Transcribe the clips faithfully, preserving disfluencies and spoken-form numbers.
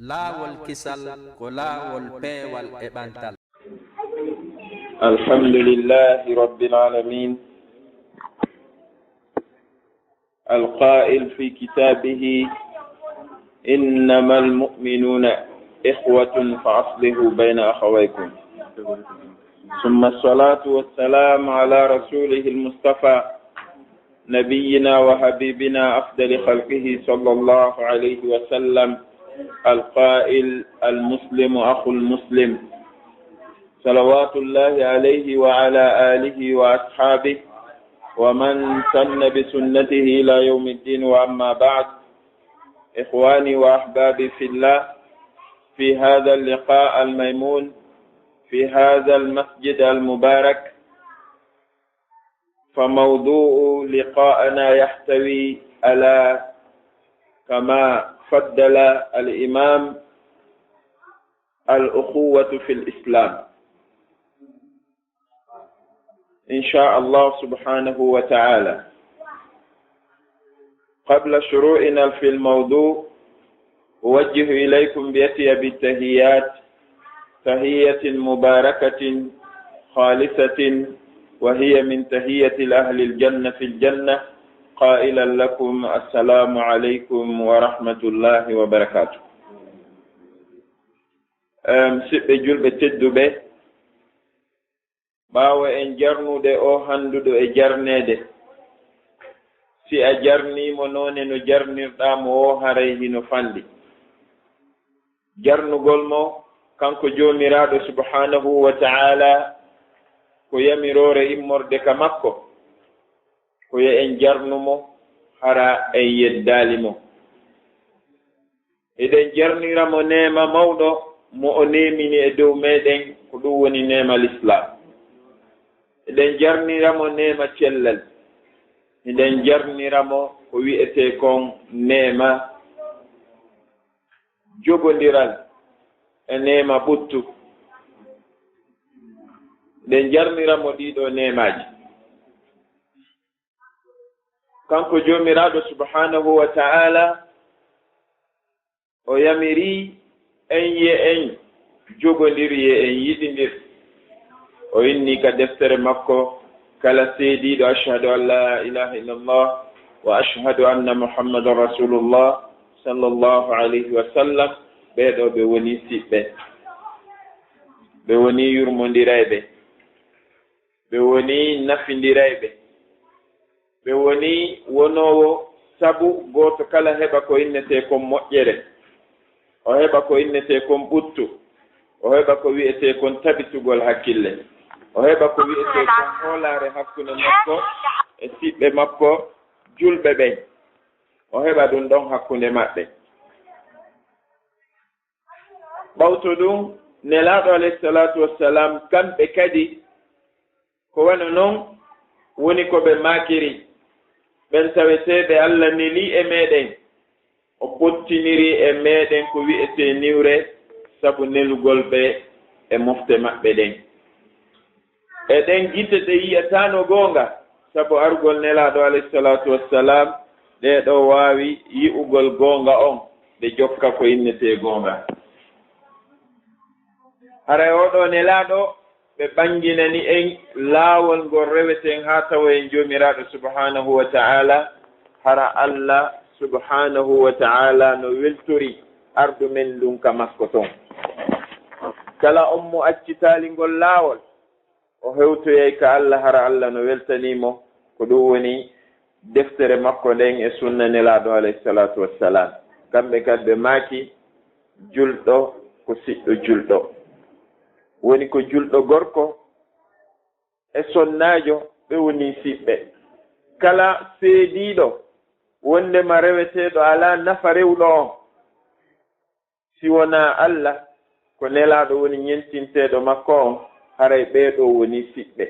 Laawol kisal ko laawol peewal e ɓantal. الحمد لله رب العالمين. القائل في كتابه: إنما المؤمنون إخوة فأصلحوا بين أخويكم. ثم الصلاة والسلام على رسوله المصطفى نبينا وحبيبنا أفضل خلقه صلى الله عليه وسلم، القائل: المسلم أخو المسلم. صلوات الله عليه وعلى آله وأصحابه ومن سن بسنته إلى يوم الدين، وأما بعد. إخواني وأحبابي في الله، في هذا اللقاء الميمون، في هذا المسجد المبارك، فموضوع لقاءنا يحتوي على، كما فضل الإمام، الأخوة في الإسلام، إن شاء الله سبحانه وتعالى. قبل شروعنا في الموضوع، أوجه إليكم بأطيب التحيات، تحية مباركة خالصة، وهي من تحية أهل الجنة في الجنة، قائلا لكم: السلام عليكم ورحمة الله وبركاته. Em, siɓɓe julɓe tedduɓe, ɓaawo en jarnude o hannduɗo e jarneede, si a jarnii mo noone no jarnirɗaa mo o, haray hino fanɗi. Jarnugol mo kanko Joomiraaɗo subhaanahu wa ta'ala, ko yamiroore immorde ka makko, ko yo en jarnu mo, hara en yeddaali mo. Eɗen jarnira mo neema mawɗo mo o neemini e dow meɗen, ko ɗum woni neema Lislaam. Eɗen jarnira mo neema cellal. Eɗen jarnira mo ko wi'etee kon neema jogondiral e neema ɓuttu. Eɗen jarnira mo ɗiɗo neemaaji. Kanko Joomiraaɗo subhaanahu wa ta'ala, o yamiri en ye en jogondir, ye en yiɗindir. O inni ka deftere makko, kala seediiɗo: "Ashhadu an laa ilaaha illallah wa ashhadu anna Muhammadan Rasulullah, sallallahu alayhi wa sallam." Ɓee ɗoo ɓe woni siɓɓe, ɓe woni yurmondirayɓe, ɓe woni nafindirayɓe. Ɓe woni wonoowo sabu gooto kala heɓa ko innetee kon moƴƴere, o heɓa ko innetee kon ɓuttu, o heɓa ko wi'etee kon tabitugol hakkille, o heɓa ko wi'etee kon hoolaare hakkunde makko e siɓɓe makko julɓe ɓen, o heɓa ɗum ɗon hakkunde maɓɓe. Ɓawto ɗum, Nelaaɗo alayhi salaatu wassalaam, kamɓe kadi, ko wano non woni ko ɓe maakiri, ɓen taweteeɓe Alla nelii e meɗen, o ɓottiniri e meɗen ko wi'etee niwre sabu nelugol ɓe e mofte maɓɓe ɗen. E ɗen gite ɗe yi'ataano goonga, sabu arugol Nelaaɗo alayhi salaatu wassalaam, ɗee ɗoo waawi yi'ugol goonga on, ɗe jokka ko innetee goonga. Haray oo ɗoo Nelaaɗo, ɓe ɓanginani en laawol ngol reweten haa tawoyen Joomiraaɗo subhaanahu wa ta'ala, hara Alla subhaanahu wa ta'ala no weltori ardu men ndun ka makko ton. Kala on mo accitaali ngol laawol, o hewtoyay ka Alla, hara Alla no weltanii mo. Ko ɗum woni deftere makko nden e sunna Nelaaɗo alayhi salaatu wassalaam. Kamɓe kadi ɓe maaki, julɗo ko siɗɗo julɗo. Woni ko julɗo gorko e sonnaajo, ɓe woni siɓɓe. Kala seediiɗo wonndema reweteeɗo alaa nafa rewɗo on, si wonaa Alla, ko Nelaaɗo woni ñentinteeɗo makko on, haray ɓee ɗoo woni siɓɓe.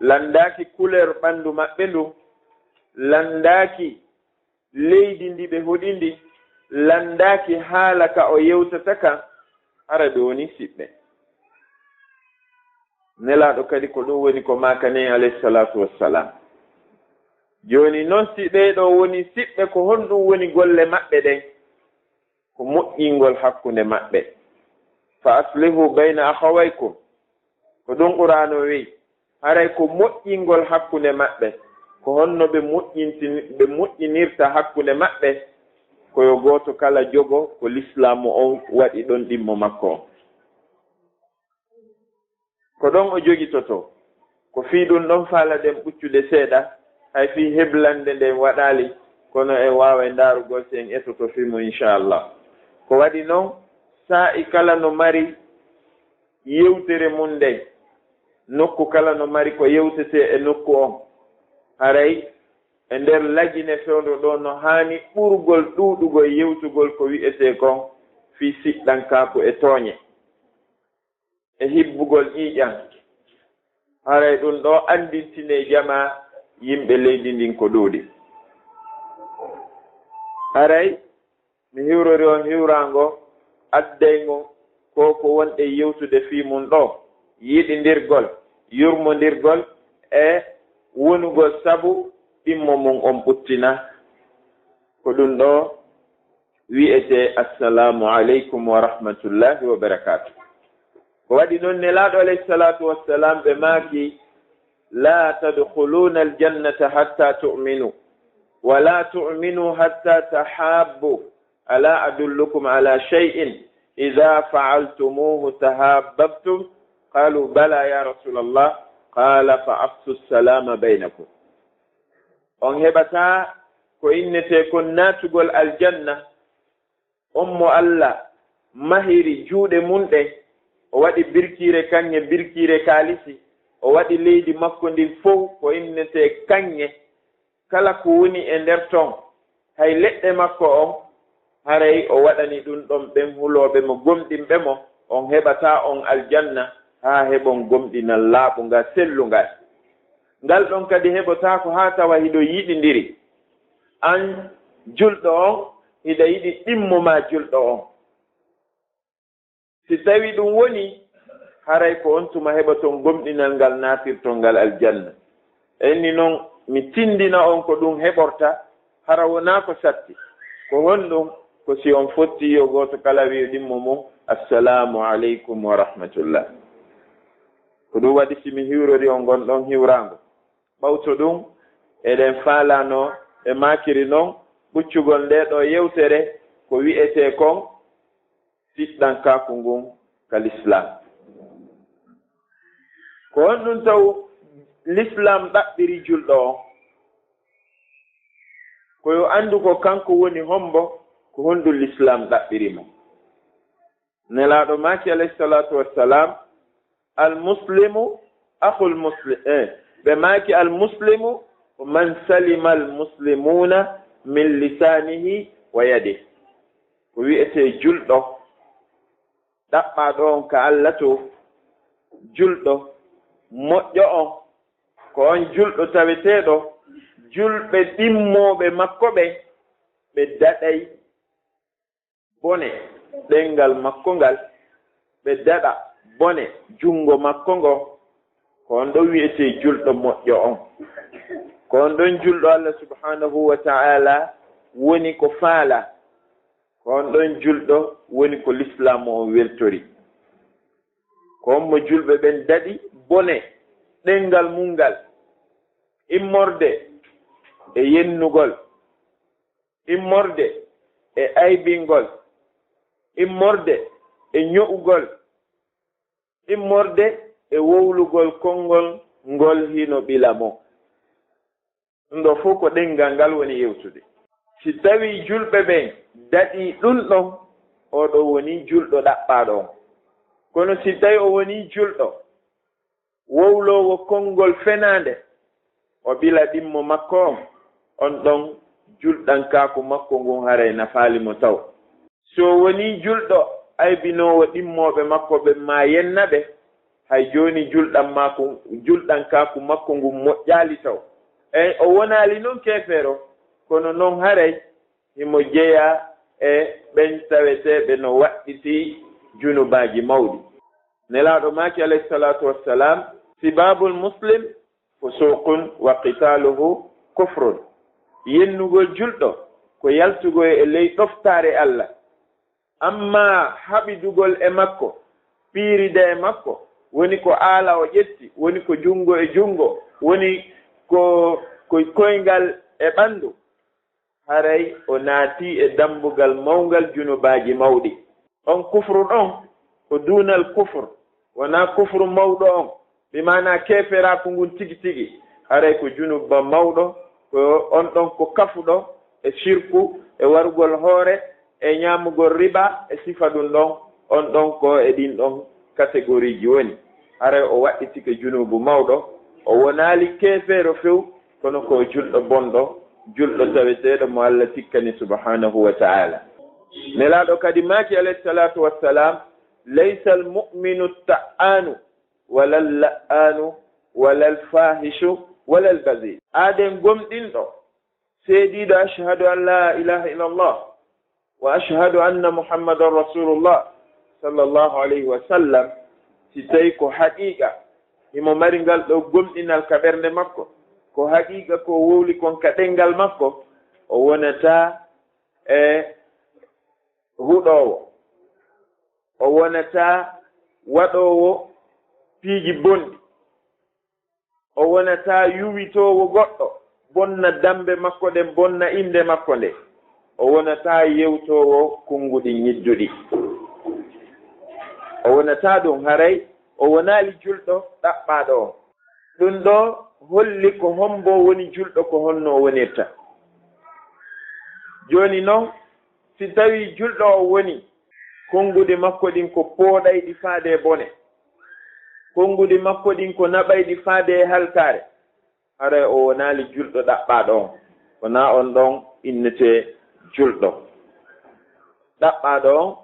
Lanndaaki couleur ɓanndu maɓɓe ndun, lanndaaki leydi ndi ɓe hoɗi ndi, lanndaaki haala ka o yewtata kan, haray ɓe woni siɓɓe. Nelaaɗo kadi ko ɗum woni ko maakani en, alayhi salaatu wassalaam. Jooni non, si ɓee ɗoo woni siɓɓe, ko honɗum woni golle maɓɓe ɗen? ko moƴƴingol hakkunde maɓɓe. Fa aslihu bayna akhawaykum. Ko ɗum Qur'aanu o wi'i, haray ko moƴƴingol hakkunde maɓɓe. Ko honno ɓe moƴƴintini-, ɓe moƴƴinirta hakkunde maɓɓe? Ko yo gooto kala jogo ko Lislaamu on waɗi ɗon ɗimmo makko on. Ko ɗon o jogitotoo. Ko fii ɗum ɗon faalaɗen ɓuccude seeɗa, hay fii heblande nden waɗaali, kono en waaway ndaarugol si en etoto fii mum, inchallah. Ko waɗi non, saa'i kala no mari yewtere mum nden, nokku kala no mari ko yewtetee e nokku on. Haray e nder Lagine fewndo ɗoo no haani ɓurgol ɗuuɗugol yewtugol ko wi'etee kon fii siɗɗankaaku e tooñe, e hibbugol ƴiiƴan. Haray ɗum ɗoo anndintinee jamaa yimɓe leydi ndin ko ɗuuɗi. Haray mi hiwrori on hiwraango addayngo ko ko wonɗen yewtude fii mum ɗoo, yiɗindirgol, yurmondirgol e wonugol sabu ɗimmo mum on ɓuttina. Ko ɗum ɗoo wi'etee, "Assalaamu aleykum wa rahmatullahi wa barakaatuh." Ko waɗi non Nelaaɗo alayhi salaatu wassalaam ɓe maaki, "La tadkhuluna aljannata hatta tu'minu, wa la tu'minu hatta tahabbu. Ala adullukum ala shay'in idha fa'altumuhu tahabbtum?" Qalu, "Bala ya Rasulallah." Qala, "Fa afshu salama baynakum." On heɓataa ko innetee kon naatugol aljanna, on mo Alla mahiri juuɗe mum ɗen, o waɗi birkiire kaŋŋe, birkiire kaalisi, o waɗi leydi makko ndin fow ko innetee kaŋŋe, kala ko woni e nder ton, hay leɗɗe makko on, haray o waɗani ɗum ɗon ɓen hulooɓe mo, gomɗinɓe mo, on heɓataa on aljanna haa heɓon gomɗinal laaɓungal, sellungal. Ngal ɗon kadi heɓotaako haa tawa hiɗon yiɗindiri. An julɗo on, hiɗa yiɗi ɗimmo maa julɗo on. Si tawii ɗum wonii, haray ko on tuma heɓoton gomɗinal ngal naatirton ngal aljanna. Enni non, mi tindina on ko ɗum heɓorta, hara wonaa ko satti. Ko honɗum? Ko si on fotti yo gooto kala wi'o ɗimmo mum, "Assalaamu aleykum wa rahmatullah." Ko ɗum waɗi si mi hiwrori on ngon ɗon hiwraango. Ɓawto ɗum, eɗen faalano e maakiri non ɓuccugol ndee ɗoo yewtere ko wi'etee kon siɗɗankaaku ngun ka Lislaam. Ko honɗum taw Lislaam ɗaɓɓiri julɗo on? Ko yo anndu ko kanko woni hombo, ko honɗum Lislaam ɗaɓɓiri mo. Nelaaɗo maaki, alayhi salaatu wassalaam, "Al muslimu akhul muslim." Eh, ɓe maaki, "Al muslimu man salima al muslimuna min lisanihi wa yadihi." Ko wi'etee julɗo, ɗaɓɓaaɗo on ka Alla to, julɗo moƴƴo on, ko on julɗo taweteeɗo, julɓe ɗimmooɓe makko ɓe, ɓe daɗay bone ɗemngal makko ngal, ɓe daɗa bone junngo makko ngo, ko on ɗon wi'etee julɗo moƴƴo on. Ko on ɗon julɗo Allah subhanahu wa ta'ala woni ko faala. Ko on ɗon julɗo woni ko Lislaamu on weltori. Ko on mo julɓe ɓen daɗi bone ɗemngal mum ngal, immorde e yennugol, immorde e aybingol, immorde e ño'ugol, immorde e wowlugol konngol ngol hino ɓila mo. Ɗum ɗoo fow ko ɗemngal ngal woni yewtude. Si tawii julɓe ɓen daɗii ɗum ɗon, oo ɗoo wonii julɗo ɗaɓɓaaɗo on. Kono si tawii o wonii julɗo wowloowo konngol fenaande, o ɓila ɗimmo makko on, on ɗon julɗankaaku makko ngun haray nafaali mo taw. Si o wonii julɗo aybinoowo ɗimmooɓe makko ɓen maa yenna ɓe, hay jooni julɗan maaku, julɗankaaku makko ngun moƴƴaali taw. Ey, o wonaali non keefeero, kono non haray himo jeyaa e ɓen taweteeɓe no waɗɗitii junubaaji mawɗi. Nelaaɗo maaki, alayhi salaatu wassalaam, "Sibaabul muslim fusuuqun wa qitaaluhu kufrun." Yennugol julɗo ko yaltugol e ley ɗoftaare Alla. Amma haɓidugol e makko, piirida e makko, woni ko aala o ƴetti, woni ko junngo e junngo, woni ko, ko koyngal e ɓanndu, haray o naati e dammbugal mawngal junubaaji mawɗi. On kufru ɗon ko duunal kufr, wonaa kufru mawɗo on, bi maanaa keeferaaku ngun tigi tigi, haray ko junuba mawɗo, ko on ɗon ko kafuɗo e sirku, e warugol hoore, e ñaamugol riba, e sifa ɗum ɗon, on ɗon ko e ɗin ɗon kategoriiji woni. Haray o waɗɗitike junubu mawɗo, o wonaali keefeero few, kono ko julɗo bonɗo, julɗo taweteeɗo mo Allah tikkani subhanahu wa ta'ala. Nelaaɗo kadi maaki, alayhi salatu wassalam, "Laysa al-mu'minu at-ta'anu, wala al-la'anu, wala al-fahishu, wala al-bazi." Aaden gomɗinɗo, seediiɗo, "Ashhadu an la ilaha illallah, wa ashhadu anna Muhammadan Rasulullah," sallallahu alayhi wa sallam, si tawi ko haqiqa himo mari ngal ɗo gomɗinal ka ɓernde makko, ko haqiqa ko wowli kon ka ɗenngal makko, o wonata e huɗoowo, o wonata waɗoowo piiji bonɗi, o wonata yuwitoowo goɗɗo, bonna dammbe makko ɗen, bonna innde makko nde, o wonata yewtoowo konnguɗi ñidduɗi. O wonata ɗum, haray o wonaali julɗo ɗaɓɓaaɗo on. Ɗum ɗo holli ko hombo woni julɗo, ko honno o wonirta. Jooni non, si tawii julɗo o woni, konnguɗi makko ɗin ko pooɗayɗi faade e bone, konnguɗi makko ɗin ko naɓayɗi faade e halkaare, haray o wonaali julɗo ɗaɓɓaaɗo on. Wonaa on ɗon innetee julɗo. Ɗaɓɓaaɗo on,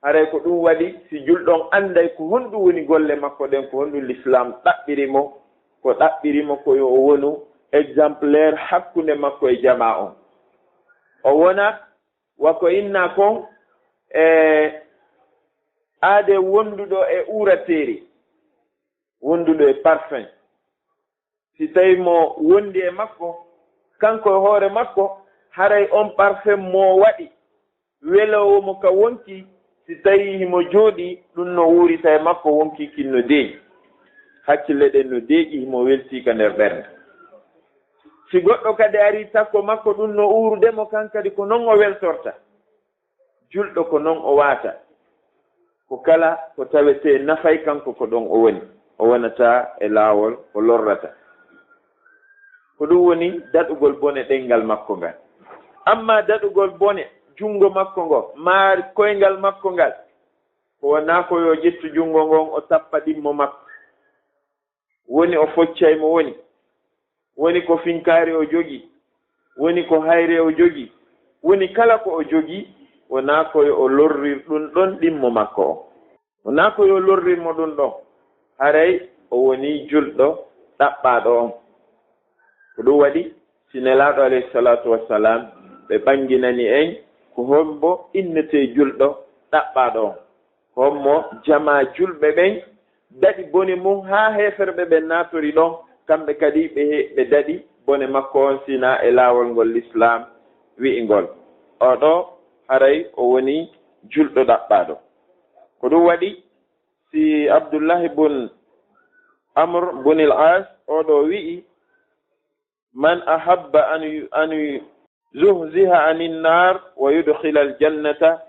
haray ko ɗum waɗi si julɗo on annday ko honɗum woni golle makko ɗen, ko honɗum Lislaam ɗaɓɓiri mo, ko ɗaɓɓiri mo ko yo o wonu exemplaire hakkunde makko e jamaa on. O wona wa ko innaa kon e aade wonduɗo e uurateeri, wonduɗo e parfum. Si tawi mo wondi e makko, kanko e hoore makko, haray on parfum mo waɗi, weloowo mo ka wonkii, si tawi himo jooɗii, ɗum no wuurita e makko, wonkii kin no deeƴi. Hakkille ɗen no deeƴi, himo weltii ka nder ɓernde. Si goɗɗo kadi arii takko makko, ɗum no uurude mo, kan kadi ko non o weltorta. Julɗo ko non o waata. Ko kala ko tawetee nafay kanko, ko ɗon o woni. O wonata e laawol, o lorrata. Ko ɗum woni daɗugol bone ɗenngal makko ngal. Amma daɗugol bone junngo makko ngo, maa koyngal makko ngal, ko wonaa ko yo ƴettu junngo ngon o tappa ɗimmo makko. Woni o foccay mo woni. Woni ko finkaari o jogii. Woni ko hayre o jogii. Woni kala ko o jogii, wonaa ko yo o lorrir ɗum ɗon ɗimmo makko on. Wonaa ko yo lorrir mo ɗum ɗon. Haray o wonii julɗo ɗaɓɓaaɗo on. Ko ɗum waɗi, si Nelaaɗo alayhi salaatu wassalam, ɓe ɓannginani en ko hombo innetee julɗo ɗaɓɓaaɗo on. Ko hommo jamaa julɓe ɓen daɗi bone mum haa heeferɓe ɓen naatori ɗon, kamɓe kadi ɓe he-, ɓe daɗi bone makko on, sina e laawol ngol Lislaam wi'i ngol. Oo ɗoo, haray o woni julɗo ɗaɓɓaaɗo. Ko ɗum waɗi, si Abdullahi bun Amr bun al-As, oo ɗoo wi'i, "Man ahabba an yu-, an yu-, zuhziha anin nar wa yudkhila al-jannata,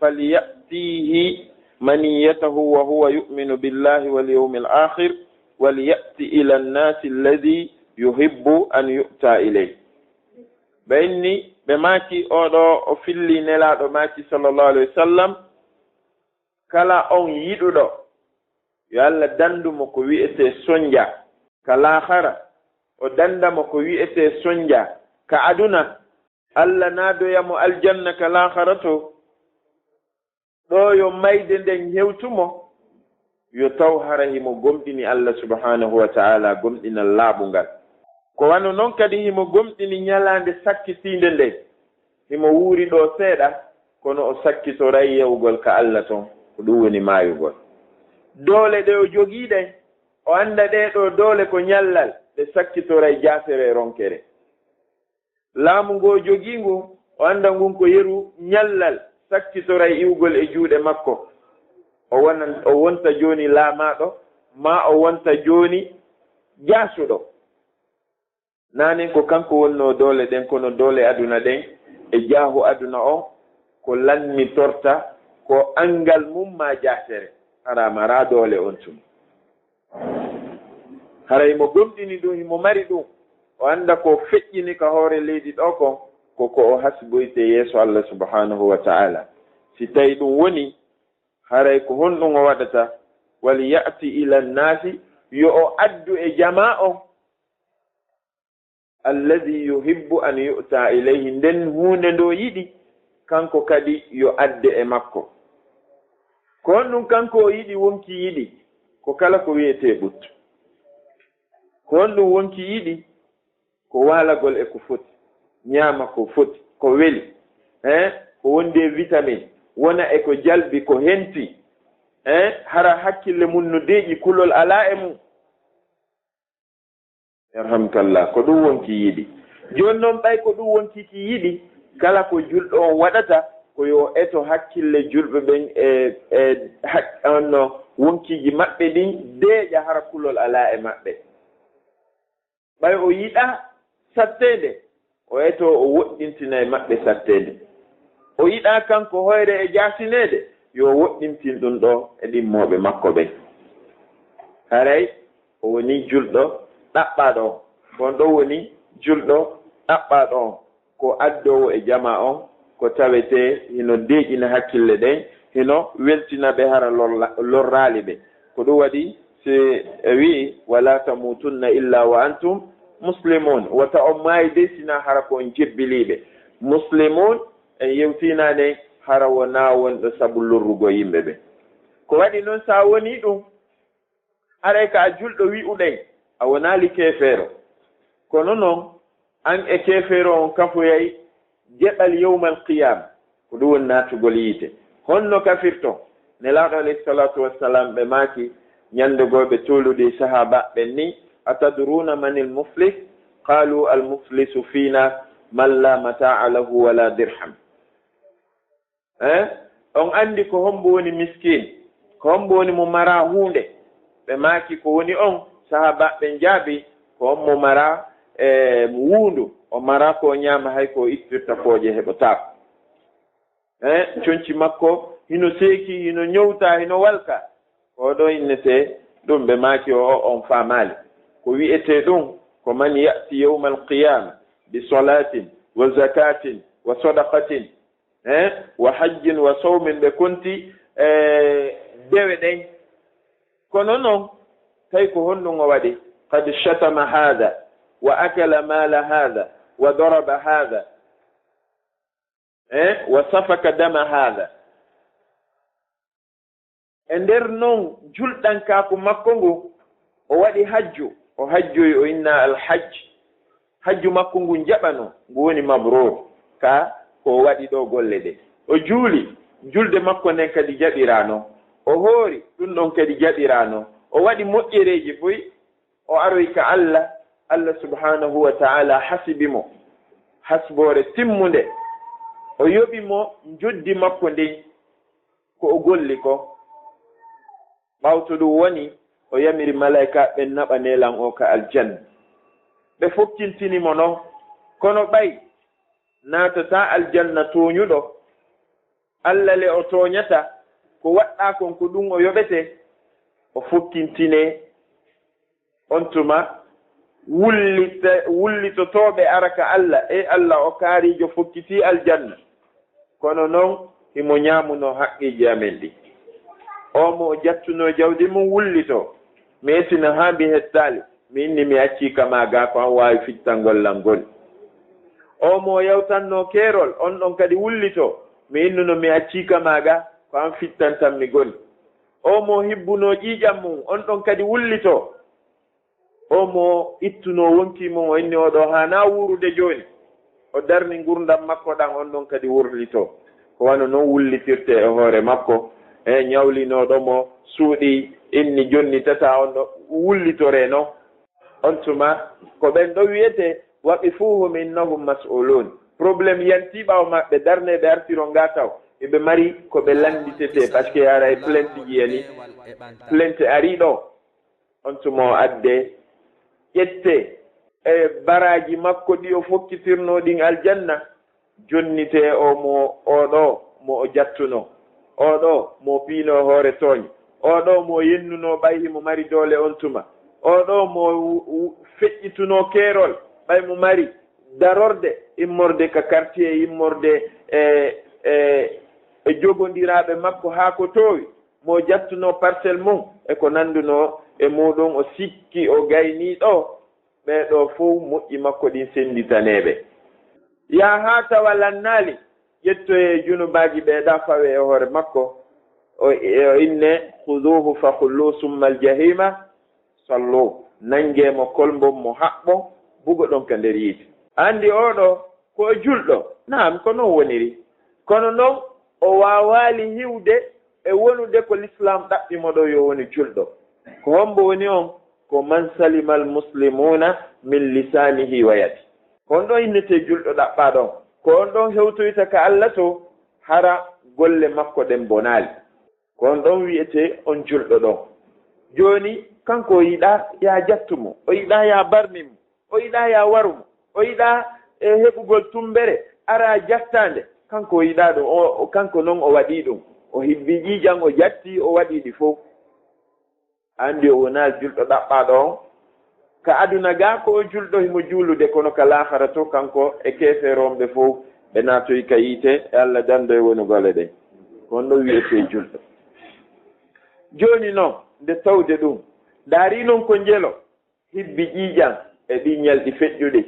falyatihi maniyatahu wa huwa yu'minu billahi wal yawmil akhir, wal ya'ti ila an-nasi alladhi yuhibbu an yu'ta ilayh." Ɓe inni, ɓe maaki, oo ɗoo o filli Nelaaɗo maaki, sallallahu alayhi wa sallam, kala on yiɗuɗo, yo Allah dandu mo ko wi'etee sonja ka laakhara, o danda mo ko wi'etee sonja ka aduna, Allah naadoya mo aljanna ka laakhara to, ɗo yo mayde nden hewtu mo, yo taw hara himo gomɗini Allah subhanahu wa ta'ala gomɗinal laaɓungal. Ko wano non kadi himo gomɗini ñalaande sakkitiinde nden, himo wuuri ɗo seeɗa, kono o sakkitoray yahugol ka Allah ton, ko ɗum woni maayugol. Doole ɗe o jogii ɗen, o annda ɗee ɗoo doole ko ñallal, ɗe sakkitoray jaasere e ronkere. Laamu ngo o jogii ngu, o annda ngun ko yeru ñallal, sakkitoray iwgol e juuɗe makko, o wona, o wonta jooni laamaaɗo, maa o wonta jooni jaasuɗo. Nanen ko kanko wonnoo doole ɗen, kono doole aduna ɗen e jaahu aduna on, ko lannitorta ko anngal mum maa jaasere. Hara maraa doole on tuma. Haray mo gomɗini ɗum, himo mari ɗum, o annda ko feƴƴini ka hoore leydi ɗoo kon, ko ko o hasboyte yeeso Allah subhanahu wa ta'ala. Si tawi ɗum woni, haray ko honɗum o waɗata? Wal ya'ti ila nnaasi, yo o addu e jamaa on, alladhi yuhibbu an yu'ta ilayhi, nden huunde ndo yiɗi kanko kadi yo adde e makko. Ko honɗum kanko o yiɗi, wonkii yiɗi? Ko kala ko wi'etee ɓuttu. Ko honɗum wonkii yiɗi? Ko waalagol e ko foti, ñaama ko foti, ko weli, eh, ko wondi e vitamine, wona e ko jalbi, ko henti, eh, hara hakkille mum no deeƴi, kulol alaa e mum. Yarhamkallah, ko ɗum wonkii yiɗi. Jooni noon, ɓay ko ɗum wonkii ki yiɗi, kala ko julɗo on waɗata, ko yo eto hakkille julɓe ɓen e, e hak-, on no wonkiiji maɓɓe ɗin deeƴa, hara kulol alaa e maɓɓe. Ɓay o yiɗaa satteende, o eto o woɗɗintina e maɓɓe satteende. O yiɗaa kanko hoyre e jaasineede, yo o woɗɗintin ɗum ɗoo e ɗimmooɓe makko ɓen. Haray o woni julɗo ɗaɓɓaaɗo on. Ko on ɗon woni julɗo ɗaɓɓaaɗo on, ko addoowo e jamaa on, ko tawetee hino deeƴina hakkille ɗen, hino weltina ɓe, hara lorla-, lorraali ɓe. Ko ɗum waɗi si e wi'i, "Wala tamutunna illa wa antum muslimun." Wota on maayi dey sinaa hara ko on jebbiliiɓe. Muslimun, en yewtiinaane hara wonaa wonɗo sabu lorrugol yimɓe ɓe. Ko waɗi non, si a wonii ɗum, haray ka a julɗo wi'uɗen, a wonaali keefeero. Kono non, an e keefeero on kafoyay geɗal yawmal qiyaama, ko ɗum woni naatugol yiite. Honno kafirton? Nelaaɗo alayhi salaatu wassalaam, ɓe maaki, ñande goo ɓe tuuludi sahaaba ɓen ni, "Atadruuna manil muflis?" Qaalu, "Al muflisu fiina man laa mataa'a lahu wa laa dirham." Eh? On anndi ko hombo woni miskin? Ko hombo woni mo maraa huunde? Ɓe maaki, "Ko woni on?" Sahaabaaɓe ɓen jaabi, "Ko on mo maraa, eh, wuundu, o maraa ko o ñaama, hay ko o ittirta pooƴe heɓotaako." Eh? Conci makko hino seeki, hino ñowta, hino walka. Ko ɗo innetee ɗum, ɓe maaki, "O, o, on faamaali." Ko wi'etee ɗum, ko, "Man ya'ti yawmal qiyaama bi salaatin wa zakaatin wa sadaqatin, eh, wa hajjin wa sawmin," ɓe konti, eh, dewe ɗen. Kono non, tawi ko honɗum o waɗi? "Qad shatama haadha, wa akala maala haadha, wa daraba haadha, eh, wa safaka dama haadha." E nder non julɗankaaku makko ngu, o waɗi hajju, o hajjoyi, o inna alhajj. Hajju makko ngun jaɓano, ngu woni mabruur, ka ko o waɗi ɗo golle ɗe. O juuli, julde makko nden kadi jaɓiraano. O hoori, ɗum ɗon kadi jaɓiraano. O waɗi moƴƴereeji buy, o aroyi ka Allah, Allah subhanahu wa ta'ala hasibi mo hasboore timmunde. O yoɓi mo njoddi makko ndin, ko o golli ko. Ɓawto ɗum woni, o yamiri malaa'ikaaɓe ɓen naɓa neelan o ka aljanna. Ɓe fokkintini mo non, kono ɓay naatataa aljanna tooñuɗo, Allah le o tooñata, ko waɗɗaa kon ko ɗum o yoɓete, o fokkintine. On tuma, wullita-, wullitotooɓe ara ka Allah, "Ey Allah, o kaariijo fokkitii aljanna. Kono non, himo ñaamunoo haqqeeji amen ɗin." O mo o jattunoo jawdi mum wullitoo, "Mi esino haa mbi hettaali, mi inni mi accii ka maa gaa, ko an waawi fittangol lan ngoni." O mo o yawtannoo keerol, on ɗon kadi wullitoo, "Mi innuno mi accii ka maa gaa, ko an fittantan mi ngoni." O mo hibbunoo ƴiiƴam mum, on ɗon kadi wullitoo. O mo ittunoo wonkii mum, o inni, "Oo ɗoo haanaa wuurude jooni." O darni ngurndan makko ɗan, on ɗon kadi wullitoo. Ko wano non wullitirtee e hoore makko. E ñawlinooɗo mo suuɗii, inni, "Jonnitataa," on ɗo wullitoree non. On tuma, ko ɓen ɗo wi'etee, "Waqifuuhum innahum mas'uuluun." Problème yantii ɓaawo maɓɓe, darnee ɓe, artiroo ngaa taw. Eɓe mari ko ɓe lannditetee, parce que ara e plainte ji yani, plainte ari ɗo, on tuma o adde, ƴette e baraaji makko ɗi o fokkitirnoo ɗin aljanna, jonnitee o mo, oo ɗoo mo o jattunoo, oo ɗoo mo o piinoo hoore tooñe, oo ɗoo mo o yennunoo ɓay himo mari doole on tuma, oo ɗoo mo wu-, wu-, feƴƴitunoo keerol ɓay mo mari darorde, immorde ka quartier, immorde e, e, e jogondiraaɓe makko haa ko toowi, mo o jattunoo parcelle mum e ko nanndunoo e muɗum, o sikki o gaynii ɗoo, ɓee ɗoo fow moƴƴi makko ɗin sennditaneeɓe. Yaha haa tawa lannaali, ƴettoyee junubaaji ɓee ɗaa fawee e hoore makko, o, o inne, "Khuduhu fa khullu summa al-jahima sallu." Nanngee mo, kolmbon mo, haɓɓon, bugoɗon ka nder yiite. Anndi oo ɗoo ko o julɗo? Naam, ko non woniri. Kono non o waawaali hiwde e wonude ko Lislaam ɗaɓɓi mo ɗoo yo woni julɗo. Ko hombo woni on? Ko "Man salima al-muslimuna min lisanihi wa yadi." Ko on ɗon innetee julɗo ɗaɓɓaaɗo on. Ko on ɗon hewtoyta ka Alla to hara golle makko ɗen bonaali. Ko on ɗon wi'etee on julɗo ɗon. Jooni, kanko o yiɗaa yaa jattu mo, o yiɗaa yaa barmi mo, o yiɗaa yaa waru mo, o yiɗaa e heɓugol tumbere, araa jattaande. Kanko o yiɗaa ɗum, o, o, kanko non o waɗii ɗum. O hibbi ƴiiƴan, o jatti, o waɗii ɗi fow. Anndi o wonaa julɗo ɗaɓɓaaɗo on. Ka aduna gaa ko o julɗo himo juulude, kono ka laahara to kanko e keefeero on ɓe fow ɓe naatoyi ka yiite, e Alla danndo e wonugol e ɗen. Ko on ɗon wi'etee julɗo. Jooni non, nde tawde ɗum, ndaarii non ko njelo, hibbi ƴiiƴan e ɗii ñalɗi feƴƴuɗi.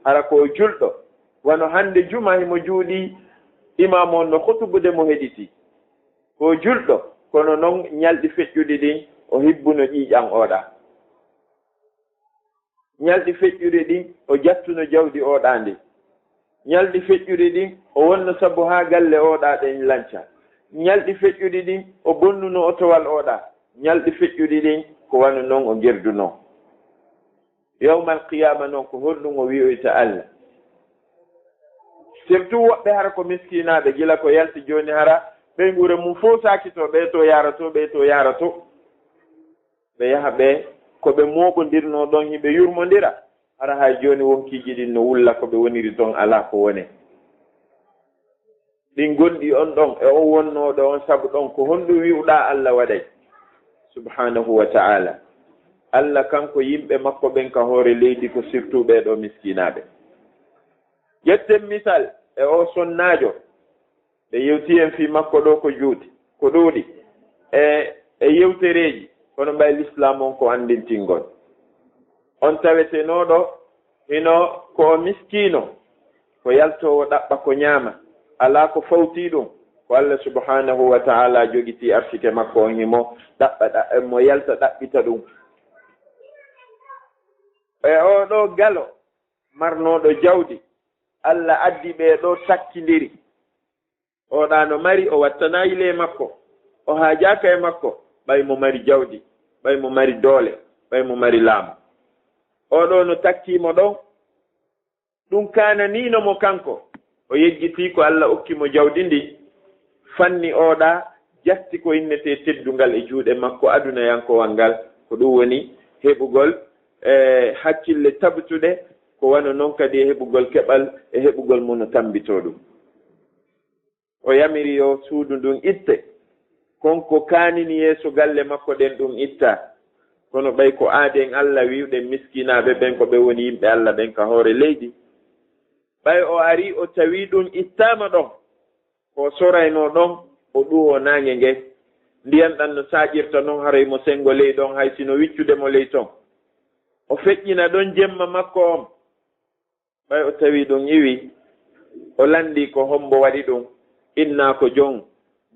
Hara ko o julɗo, wano hannde juma himo juuɗi, imaamu on no hutubude mo heɗiti. Ko o julɗo, kono non ñalɗi feƴƴuɗi ɗin, o hibbuno ƴiiƴan oo ɗaa. Ñalɗi feƴƴuɗi ɗin, o jattuno jawdi oo ɗaa ndi. Ñalɗi feƴƴuɗi ɗin, o wonno sabu haa galle oo ɗaa ɗen lanca. Ñalɗi feƴƴuɗi ɗin, o bonnuno otowal oo ɗaa. Ñalɗi feƴƴuɗi ɗin, ko wano non o gerdunoo. Yawmal qiyaama non, ko honɗum o wi'oyta Alla? Surtout woɓɓe hara ko miskinaaɓe, gila ko yalti jooni hara, ɓeynguure mum fow saakitoo, ɓee to yaara to, ɓee to yaara to. Ɓe yaha ɓe, ko ɓe mooɓondirnoo ɗon, hiɓe yurmondira. Hara hay jooni wonkiiji ɗin no wulla, ko ɓe woniri ton alaa ko wone. Ɗin gonɗi on ɗon, e on wonnooɗo on sabu ɗon, ko honɗum wi'uɗaa Alla waɗay? Subhaanahu wa ta'ala. Alla kanko, yimɓe makko ɓen ka hoore leydi ko surtout ɓee ɗoo miskinaaɓe. Ƴetten misal e oo sonnaajo. Ɓe yewti en fii makko ɗoo ko juuti, ko ɗuuɗi e, e yewtereeji, kono ɓay Lislaam on ko anndintingol. On tawetenooɗo hino ko o miskiino, ko yaltoowo ɗaɓɓa ko ñaama, alaa ko fawtii ɗum, ko Alla subhaanahu wa ta'ala jogitii arsike makko on, himo ɗaɓɓa ɗa-, mo yalta ɗaɓɓita ɗum. E oo ɗoo galo marnooɗo jawdi, Alla addi ɓee ɗoo takkindiri. Oo ɗaa no mari, o wattanaali e makko, o haajaaka e makko, ɓay mo mari jawdi, ɓay mo mari doole, ɓay mo mari laamu. Oo ɗoo no takkii mo ɗon, ɗum kaananiino mo kanko, o yejjitii ko Alla okki mo jawdi ndin, fanni oo ɗaa, jatti ko innetee teddungal e juuɗe makko adunayankowal ngal, ko ɗum woni heɓugol, e, hakkille tabtuɗe, ko wano non kadi e heɓugol keɓal e heɓugol mo no tammbitoo ɗum. O yamiri yo suudu ndun itte. Kon ko kaanini yeeso galle makko ɗen ɗun ittaa. Kono ɓay ko aaden Alla wi'uɗen miskinaaɓe ɓen ko ɓe woni yimɓe Alla ɓen ka hoore leydi. Ɓay o arii o tawii ɗun ittaama ɗon, ko o soraynoo ɗon, o ɗuwoo naange ngen. Ndiyan ɗan no saaƴirta non, haray mo senngo ley ɗon, hay si no wiccude mo ley ton. O feƴƴina ɗon jemma makko on. Ɓay o tawi ɗum iwi, o lanndii ko hombo waɗi ɗum. Innaa ko jon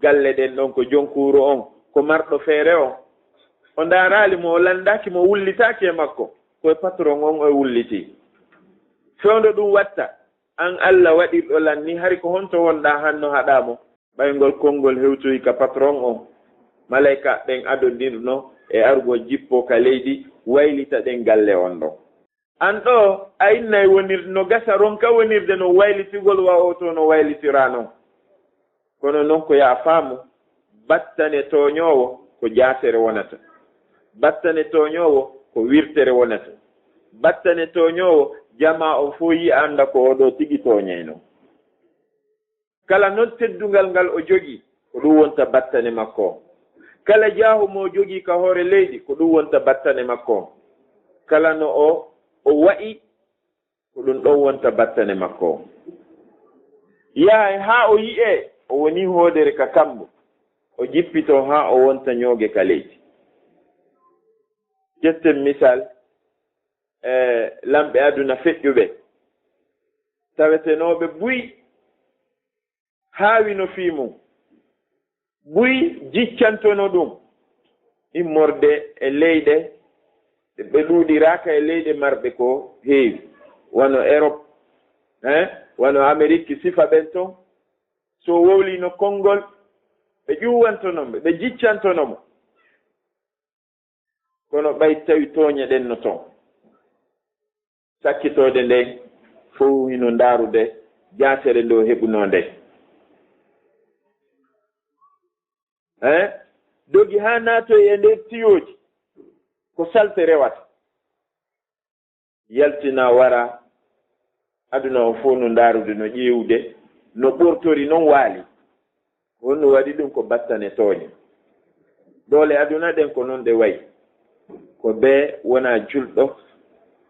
galle ɗen ɗon, ko jon kuuru on, ko marɗo feere on. O ndaaraali mo, o lanndaaki mo, o wullitaaki e makko. Ko e patron on o wullitii. Fewndo ɗum watta, an Alla waɗirɗo lan ni, hari ko honto wonɗaa hanno haɗaa mo? Ɓay ngol konngol hewtoyi ka patron on, malaykaaɓe ɓen adondirno e arugol jippoo ka leydi, waylita ɗen galle on ɗon. An ɗoo, a innay wonirde, no gasa ronka wonirde non waylitigol wa oo to no waylitiraa non. Kono noon ko yaa faamu, battane tooñoowo ko jaasere wonata. Battane tooñoowo ko wirtere wonata. Battane tooñoowo jamaa on fof yiya annda ko oo ɗoo tigi tooñayno. Kala noon teddungal ngal o jogii, ko ɗum wonta battane makko on. Kala jaahu mo o jogii ka hoore leydi, ko ɗum wonta battane makko on. Kala no o, o wa'i, ko ɗum ɗon wonta battane makko on. Yahay haa o yi'ee o wonii hoodere ka kambo, o jippitoo haa o wonta ñooge ka leydi. Ƴetten misal, e lamɓe aduna feƴƴuɓe, tawetenooɓe buy haawi no fii mum, buy jiccantono ɗum immorde e leyɗe, ɓe ɗuuɗiraaka e leyɗe marɓe ko heewi, wano Erop, hein, wano Amerik, sifa ɓen ton. So wowlino konngol, ɓe ƴuwantono mo, ɓe jiccantono mo. Kono ɓay tawi tooñe ɗen no ton, sakkitoode nden fow hino ndaarude jaasere nde o heɓunoo nden. Hein? Dogi haa naatoy e nder tiyooji, ko salte rewata. Yaltina wara, aduna on fow no ndaarude, no ƴeewude, no ɓortori non waali. Ko honno waɗi ɗum? Ko battane tooñe. Doole aduna ɗen ko non ɗe wayi. Ko bee wonaa julɗo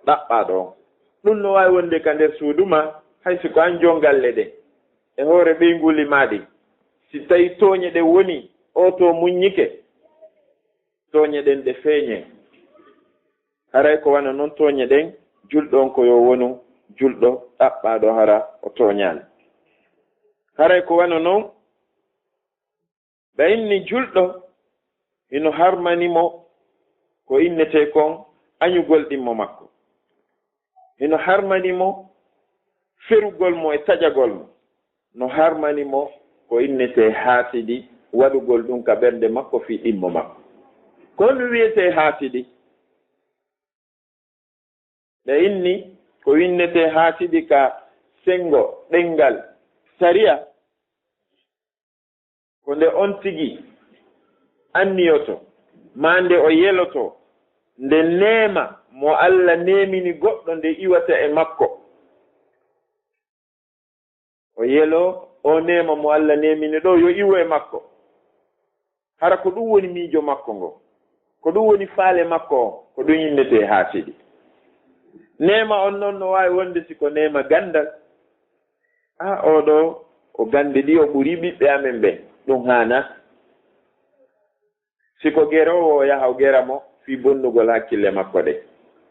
ɗaɓɓaaɗo on. Ɗum no waawi wonde ka nder suudu maa, hay si ko an jon galle ɗen, e hoore ɓeynguuli maa ɗin. Si tawi tooñe ɗen woni, oo to muññike, tooñe ɗen ɗe feeñe. Haray ko wano non tooñe ɗen, julɗo on ko yo wonu julɗo ɗaɓɓaaɗo hara o tooñaali. Haray ko wano non, ɓe inni julɗo hino harmani mo ko innetee kon añugol ɗimmo makko. Hino harmani mo ferugol mo e taƴagol mo. No harmani mo ko innetee haasidi, waɗugol ɗum ka ɓernde makko fii ɗimmo makko. Ko honɗum wi'etee haasidi? Ɓe inni ko innetee haasidi ka senngo ɗemngal sariya, ko nde on tigi anniyoto, maa nde o yeloto, nde neema mo Alla neemini goɗɗo nde iwata e makko. O yelo o neema mo Alla neemini ɗo yo iwu e makko. Hara ko ɗum woni miijo makko ngo, ko ɗum woni faale makko on, ko ɗum innetee haasidi. Neema on non no waawi wonde si ko neema ganndal. A, oo ɗoo, o ganndi ɗi, o ɓurii ɓiɓɓe amen ɓen. Ɗum haanaa. Si ko geroowo, o yaha o gera mo fii bonnugol hakkille makko ɗen.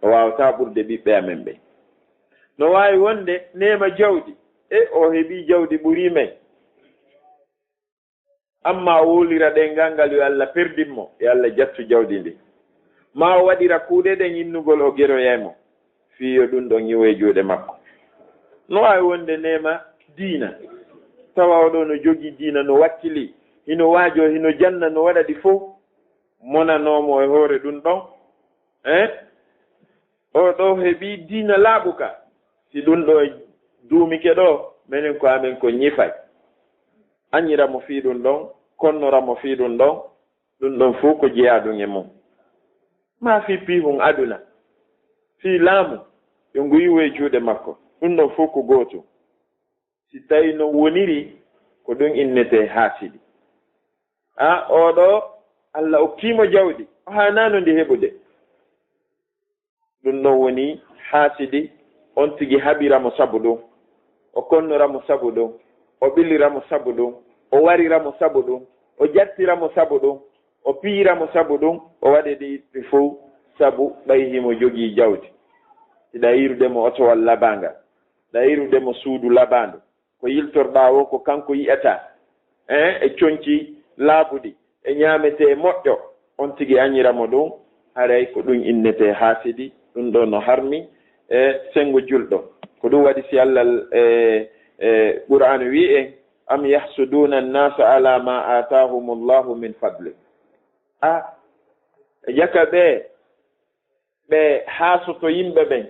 O waawataa ɓurde ɓiɓɓe amen ɓen. No waawi wonde neema jawdi. E, o heɓii jawdi ɓurii men. Ammaa o wowlira ɗemngal ngal yo Alla perdin mo, yo Alla jattu jawdi ndin. Maa o waɗira kuuɗe ɗen innugol o geroyay mo, fii yo ɗum ɗon iwo e juuɗe makko. No waawi wonde neema diina, tawa oo ɗoo no jogii diina, no wakkilii, hino waajoo, hino janna, no waɗa ɗi fow, monanoo mo e hoore ɗum ɗon. Eh? Oo ɗoo heɓii diina laaɓuka. Si ɗum ɗoo duumike ɗoo, menen ko amen ko ñifay. Añira mo fii ɗum ɗon, konnora mo fii ɗum ɗon, ɗum ɗon fow ko jeyaa ɗum e mum. Maa fii piihun aduna, fii laamu, yo ngu iwu e juuɗe makko, ɗum ɗon fow ko gootum. Si tawii non woniri, ko ɗum innetee haasidi. A, oo ɗoo, Alla okkii mo jawdi, o haanaano ndi heɓude. Ɗum ɗon woni haasidi, on tigi haɓira mo sabu ɗum, o konnora mo sabu ɗum, o ɓilira mo sabu ɗum, o warira mo sabu ɗum, o jattira mo sabu ɗum, o piyira mo sabu ɗum, o waɗa ɗi ɗi fow sabu ɓay himo jogii jawdi. Hiɗa yiirude mo otowal labaangal, hiɗa yiirude mo suudu labaandu. Ko yiltorɗaa woo, ko kanko yi'ata, eh, e conci laaɓuɗi, e ñaametee moƴƴo, on tigi añira mo ɗum, haray ko ɗum innetee haasidi. Ɗum ɗoo no harmi e senngo julɗo. Ko ɗum waɗi si Alla, e, e, Qur'aana wi'i en, "Am yahsuduuna annaasa alaa maa aataahumullahu min fadli." A, e jaka ɓe, ɓe haasoto yimɓe ɓen,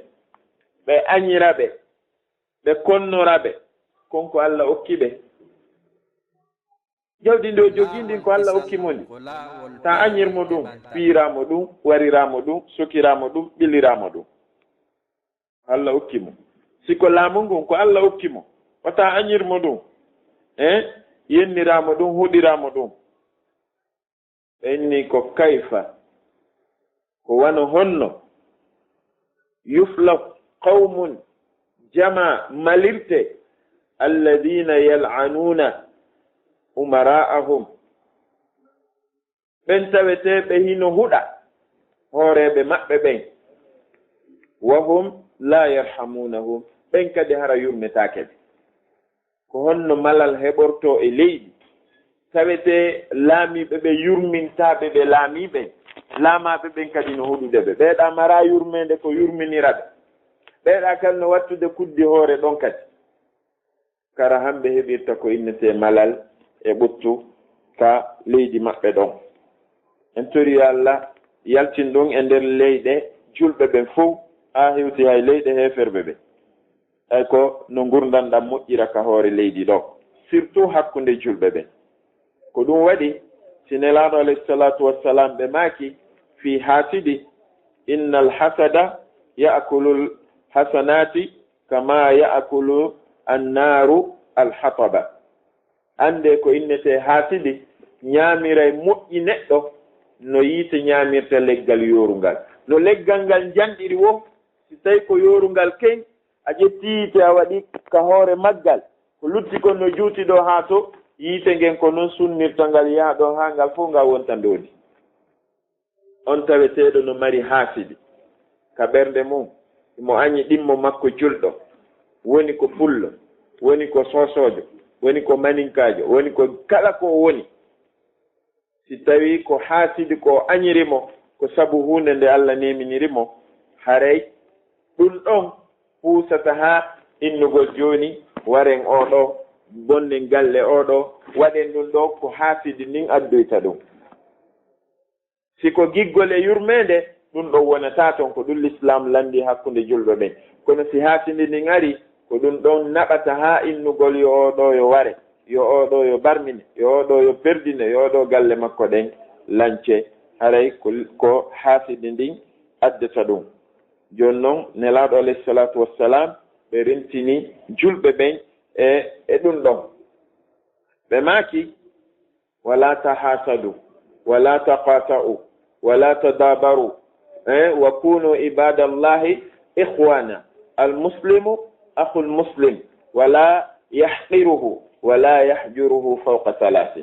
ɓe añira ɓe, ɓe konnora ɓe kon ko Alla okki ɓe. Jawdi ndi o jogii ndin ko Alla okki mo ndi. Ta añir mo ɗum, ɓiiraa mo ɗum, wariraa mo ɗum, sokiraa mo ɗum, ɓiliraa mo ɗum. Alla okki mo. Si ko laamu ngun, ko Alla okki mo. Wata añir mo ɗum. Eh? Yenniraa mo ɗum, huɗiraa mo ɗum. Ɓe inni ko kayfa? Ko wano honno? Yuflahu qawmun, jama malirte, alladhina yal'anuna umara'ahum. Ɓen tawetee ɓe hino huɗa hooreeɓe maɓɓe ɓen. Wa hum la yarhamunahum. Ɓen kadi hara yurmetaake ɓe. Ko honno malal heɓortoo e leydi? Tawetee laamiiɓe ɓe yurmintaaɓe ɓe laamiiɓe, laamaaɓe ɓen kadi no huɗude ɓe. Ɓeeɗa maraa yurmeende ko yurminira ɓe. Ɓeeɗa kadi no wattude kuddi hoore ɗon kadi. Kara hamɓe heɓirta ko innetee malal e ɓuttu ka leydi maɓɓe ɗon. En tori yo Alla yaltin ɗum e nder leyɗe julɓe ɓen fow, haa hewti hay leyɗe heeferɓe ɓen. Tawi ko no ngurndan ɗan moƴƴira ka hoore leydi ɗo, surtout hakkunde julɓe ɓen. Ko ɗum waɗi, si Nelaaɗo alayhi salaatu wassalam ɓe maaki fii haasidi, innal hasada ya'kulul hasanati kama ya'kulu annaaru alhataba. Anndee ko innetee haasidi, ñaamiray moƴƴi neɗɗo no yiite ñaamirta leggal yoorungal. No leggal ngal njanɗiri woo, si tawi ko yoorungal ken, a ƴetti yiite a waɗi ka hoore maggal, ko lutti kon no juuti ɗoo haa to, yiite ngen ko non sunnirta ngal yaha ɗoo haa ngal fow ngal wonta ndondi. On taweteeɗo no mari haasidi ka ɓernde mum, himo añi ɗimmo makko julɗo, woni ko pullo, woni ko soosoojo, woni ko maninkaajo, woni ko kala ko o woni. Si tawii ko haasidi ko o añiri mo, ko sabu huunde nde Alla neeminiri mo, haray ɗun ɗon puusata haa innugol jooni, waren oo ɗoo, bonnen galle oo ɗoo, waɗen ɗun ɗoo ko haasidi ndin addoyta ɗun. Si ko giggol e yurmeende, ɗun ɗon wonataa ton, ko ɗun Lislaam lanndii hakkunde julɓe ɓen. Kono si haasidi ndin arii, ko ɗun ɗon naɓata haa innugol yo oo ɗoo yo ware, yo oo ɗoo yo barmine, yo oo ɗoo yo perdine, yo oo ɗoo galle makko ɗen lance. Haray ko, ko haasidi ndin addata ɗun. Jooni non, Nelaaɗo alayhi salaatu wassalaam, ɓe rentini julɓe ɓen e, e ɗun ɗon. Ɓe maaki, ولا تحاسدوا ولا تقاطعوا ولا تدابروا، eh, وكونوا عباد الله إخوانا، المسلم أخو المسلم، ولا يحقره ولا يهجره فوق ثلاث.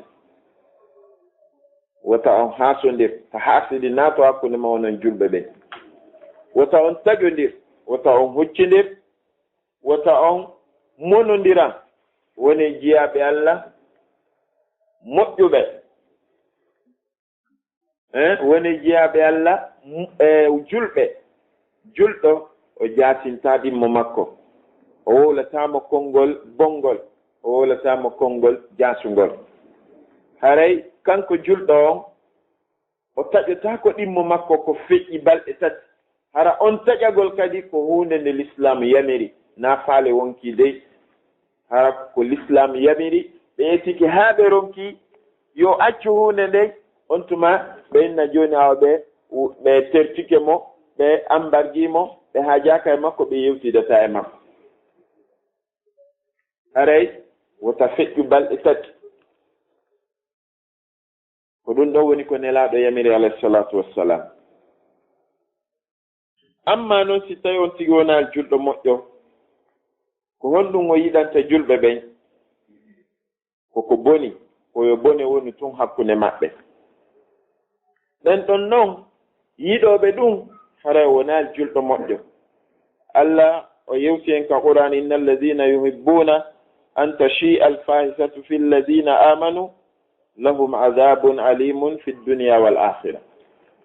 Wota on haasondir, ta haasidi naato hakkunde mon onon julɓe ɓen. Wota on taƴondir, wota on huccindir, wota on monondiran. Wonee jiyaaɓe Alla moƴƴuɓe. Eh, wonee jiyaaɓe Alla, m-, eh, julɓe. Julɗo, o jaasintaa ɗimmo makko. O wowlataa mo konngol bonngol. O wowlataa mo konngol jaasungol. Haray kanko julɗo on, o taƴotaako ɗimmo makko ko feƴƴi balɗe tati. Hara on taƴagol kadi ko huunde nde Lislaam yamiri, naa faale wonkii dey. Hara ko Lislaam yamiri, ɓe etike haa ɓe ronkii yo accu huunde nden, on tuma ɓe inna jooni awa ɓe, ɓe tertike mo, ɓe ambargii mo, ɓe haajaaka e makko, ɓe yewtidataa e makko. Haray wota feƴƴu balɗe tati. Ko ɗun ɗon woni ko Nelaaɗo yamiri, alayhi salaatu wassalaam. Ammaa non, si tawii on tigi wonaa julɗo moƴƴo, ko honɗun o yiɗanta julɓe ɓen? Ko ko boni, ko yo bone wonu tun hakkunde maɓɓe. Ɓen ɗon non, yiɗooɓe ɗun, haray wonaa julɗo moƴƴo. Alla o yewti en ka Qur'aan, إن الذين يحبون أن تشيع الفاحشة في الذين آمنوا لهم عذاب أليم في الدنيا والآخرة.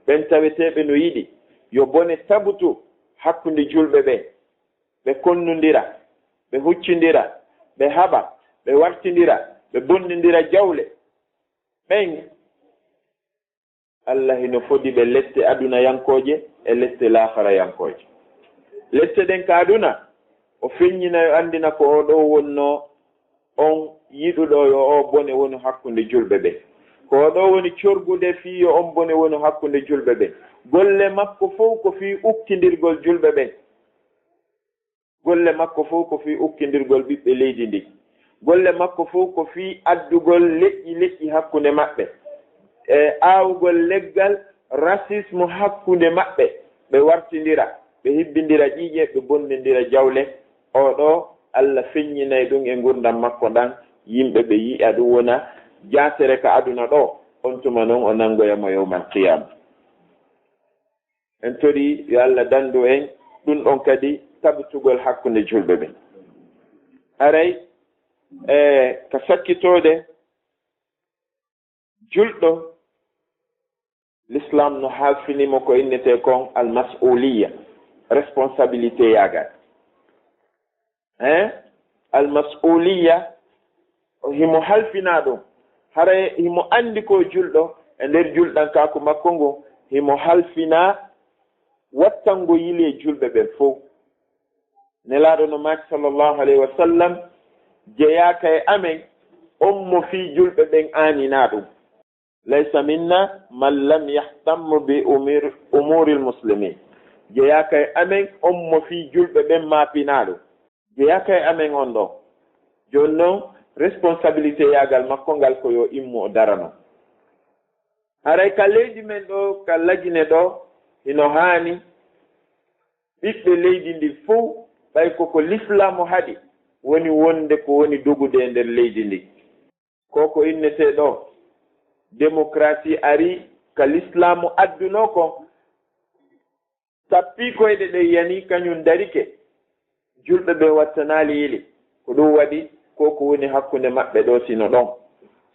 Ɓen taweteeɓe no yiɗi yo bone tabutu hakkunde julɓe ɓen, ɓe konnundira, ɓe huccindira, ɓe haɓa, ɓe wartindira, ɓe bonnindira jawle. Ɓen Alla hino fodi ɓe lette adunayankooje e lette laakarayankooje. Lette ɗen ka aduna, o feññina yo anndina ko oo ɗoo wonnoo on yiɗuɗo yo o bone wonu hakkunde julɓe ɓen. Ko ɗo woni corgude fii yo on bone wonu hakkunde julɓe ɓen. Golle makko fow ko fii ukkindirgol julɓe ɓen. Golle makko fow ko fii ukkindirgol ɓiɓɓe leydi ndin. Golle makko fow ko fii addugol leƴƴi leƴƴi hakkunde maɓɓe. E aawugol leggal racisme hakkunde maɓɓe. Ɓe wartindira, ɓe hibbindira ƴiiƴe, ɓe bonnindira jawle. Oo ɗoo, Allah feññinay ɗum e ngurndan makko ɗan. Yimɓe ɓe yi'a ɗum wona jaatere ka aduna ɗoo. On tuma non o nanngoya mo yawmal qiyaama. En torii yo Allah danndu en ɗum ɗon kadi tabitugol hakkunde julɓe ɓen. Haray, e, ka sakkitoode, julɗo, Lislaam no halfini mo ko innetee kon al-mas'uliya, responsabilité yaagal. Hein? Al-mas'uliya, himo halfinaa ɗum. Haray himo anndi ko julɗo e nder julɗankaaku makko ngun, himo halfinaa wattango yili e julɓe ɓen fow. Nelaaɗo no maaki, sallallahu alayhi wa sallam, jeyaaka e amen on mo fii julɓe ɓen aaninaa ɗum. "Laysa minna man lam yahtammu bi umir-, umuril muslimin." Jeyaaka e amen on mo fii julɓe ɓen maapinaa ɗum. Jeyaaka e amen on ɗoo. Jooni non, responsabilité yaagal makko ngal ko yo immu o darano. Haray ka leydi men ɗoo, ka Lagine ɗoo, hino haani ɓiɓɓe leydi ndin fow, ɓay ko ko lislaamu haɗi, woni wonde ko woni dogude e nder leydi ndin. Ko ko innetee ɗoo, démocratie arii ka lislaamu addunoo kon, tappii koyɗe ɗen yanii, kañun darike. Julɓe ɓen wattanaali yili. Ko ɗum waɗi ko ko woni hakkunde maɓɓe ɗoo sino ɗon.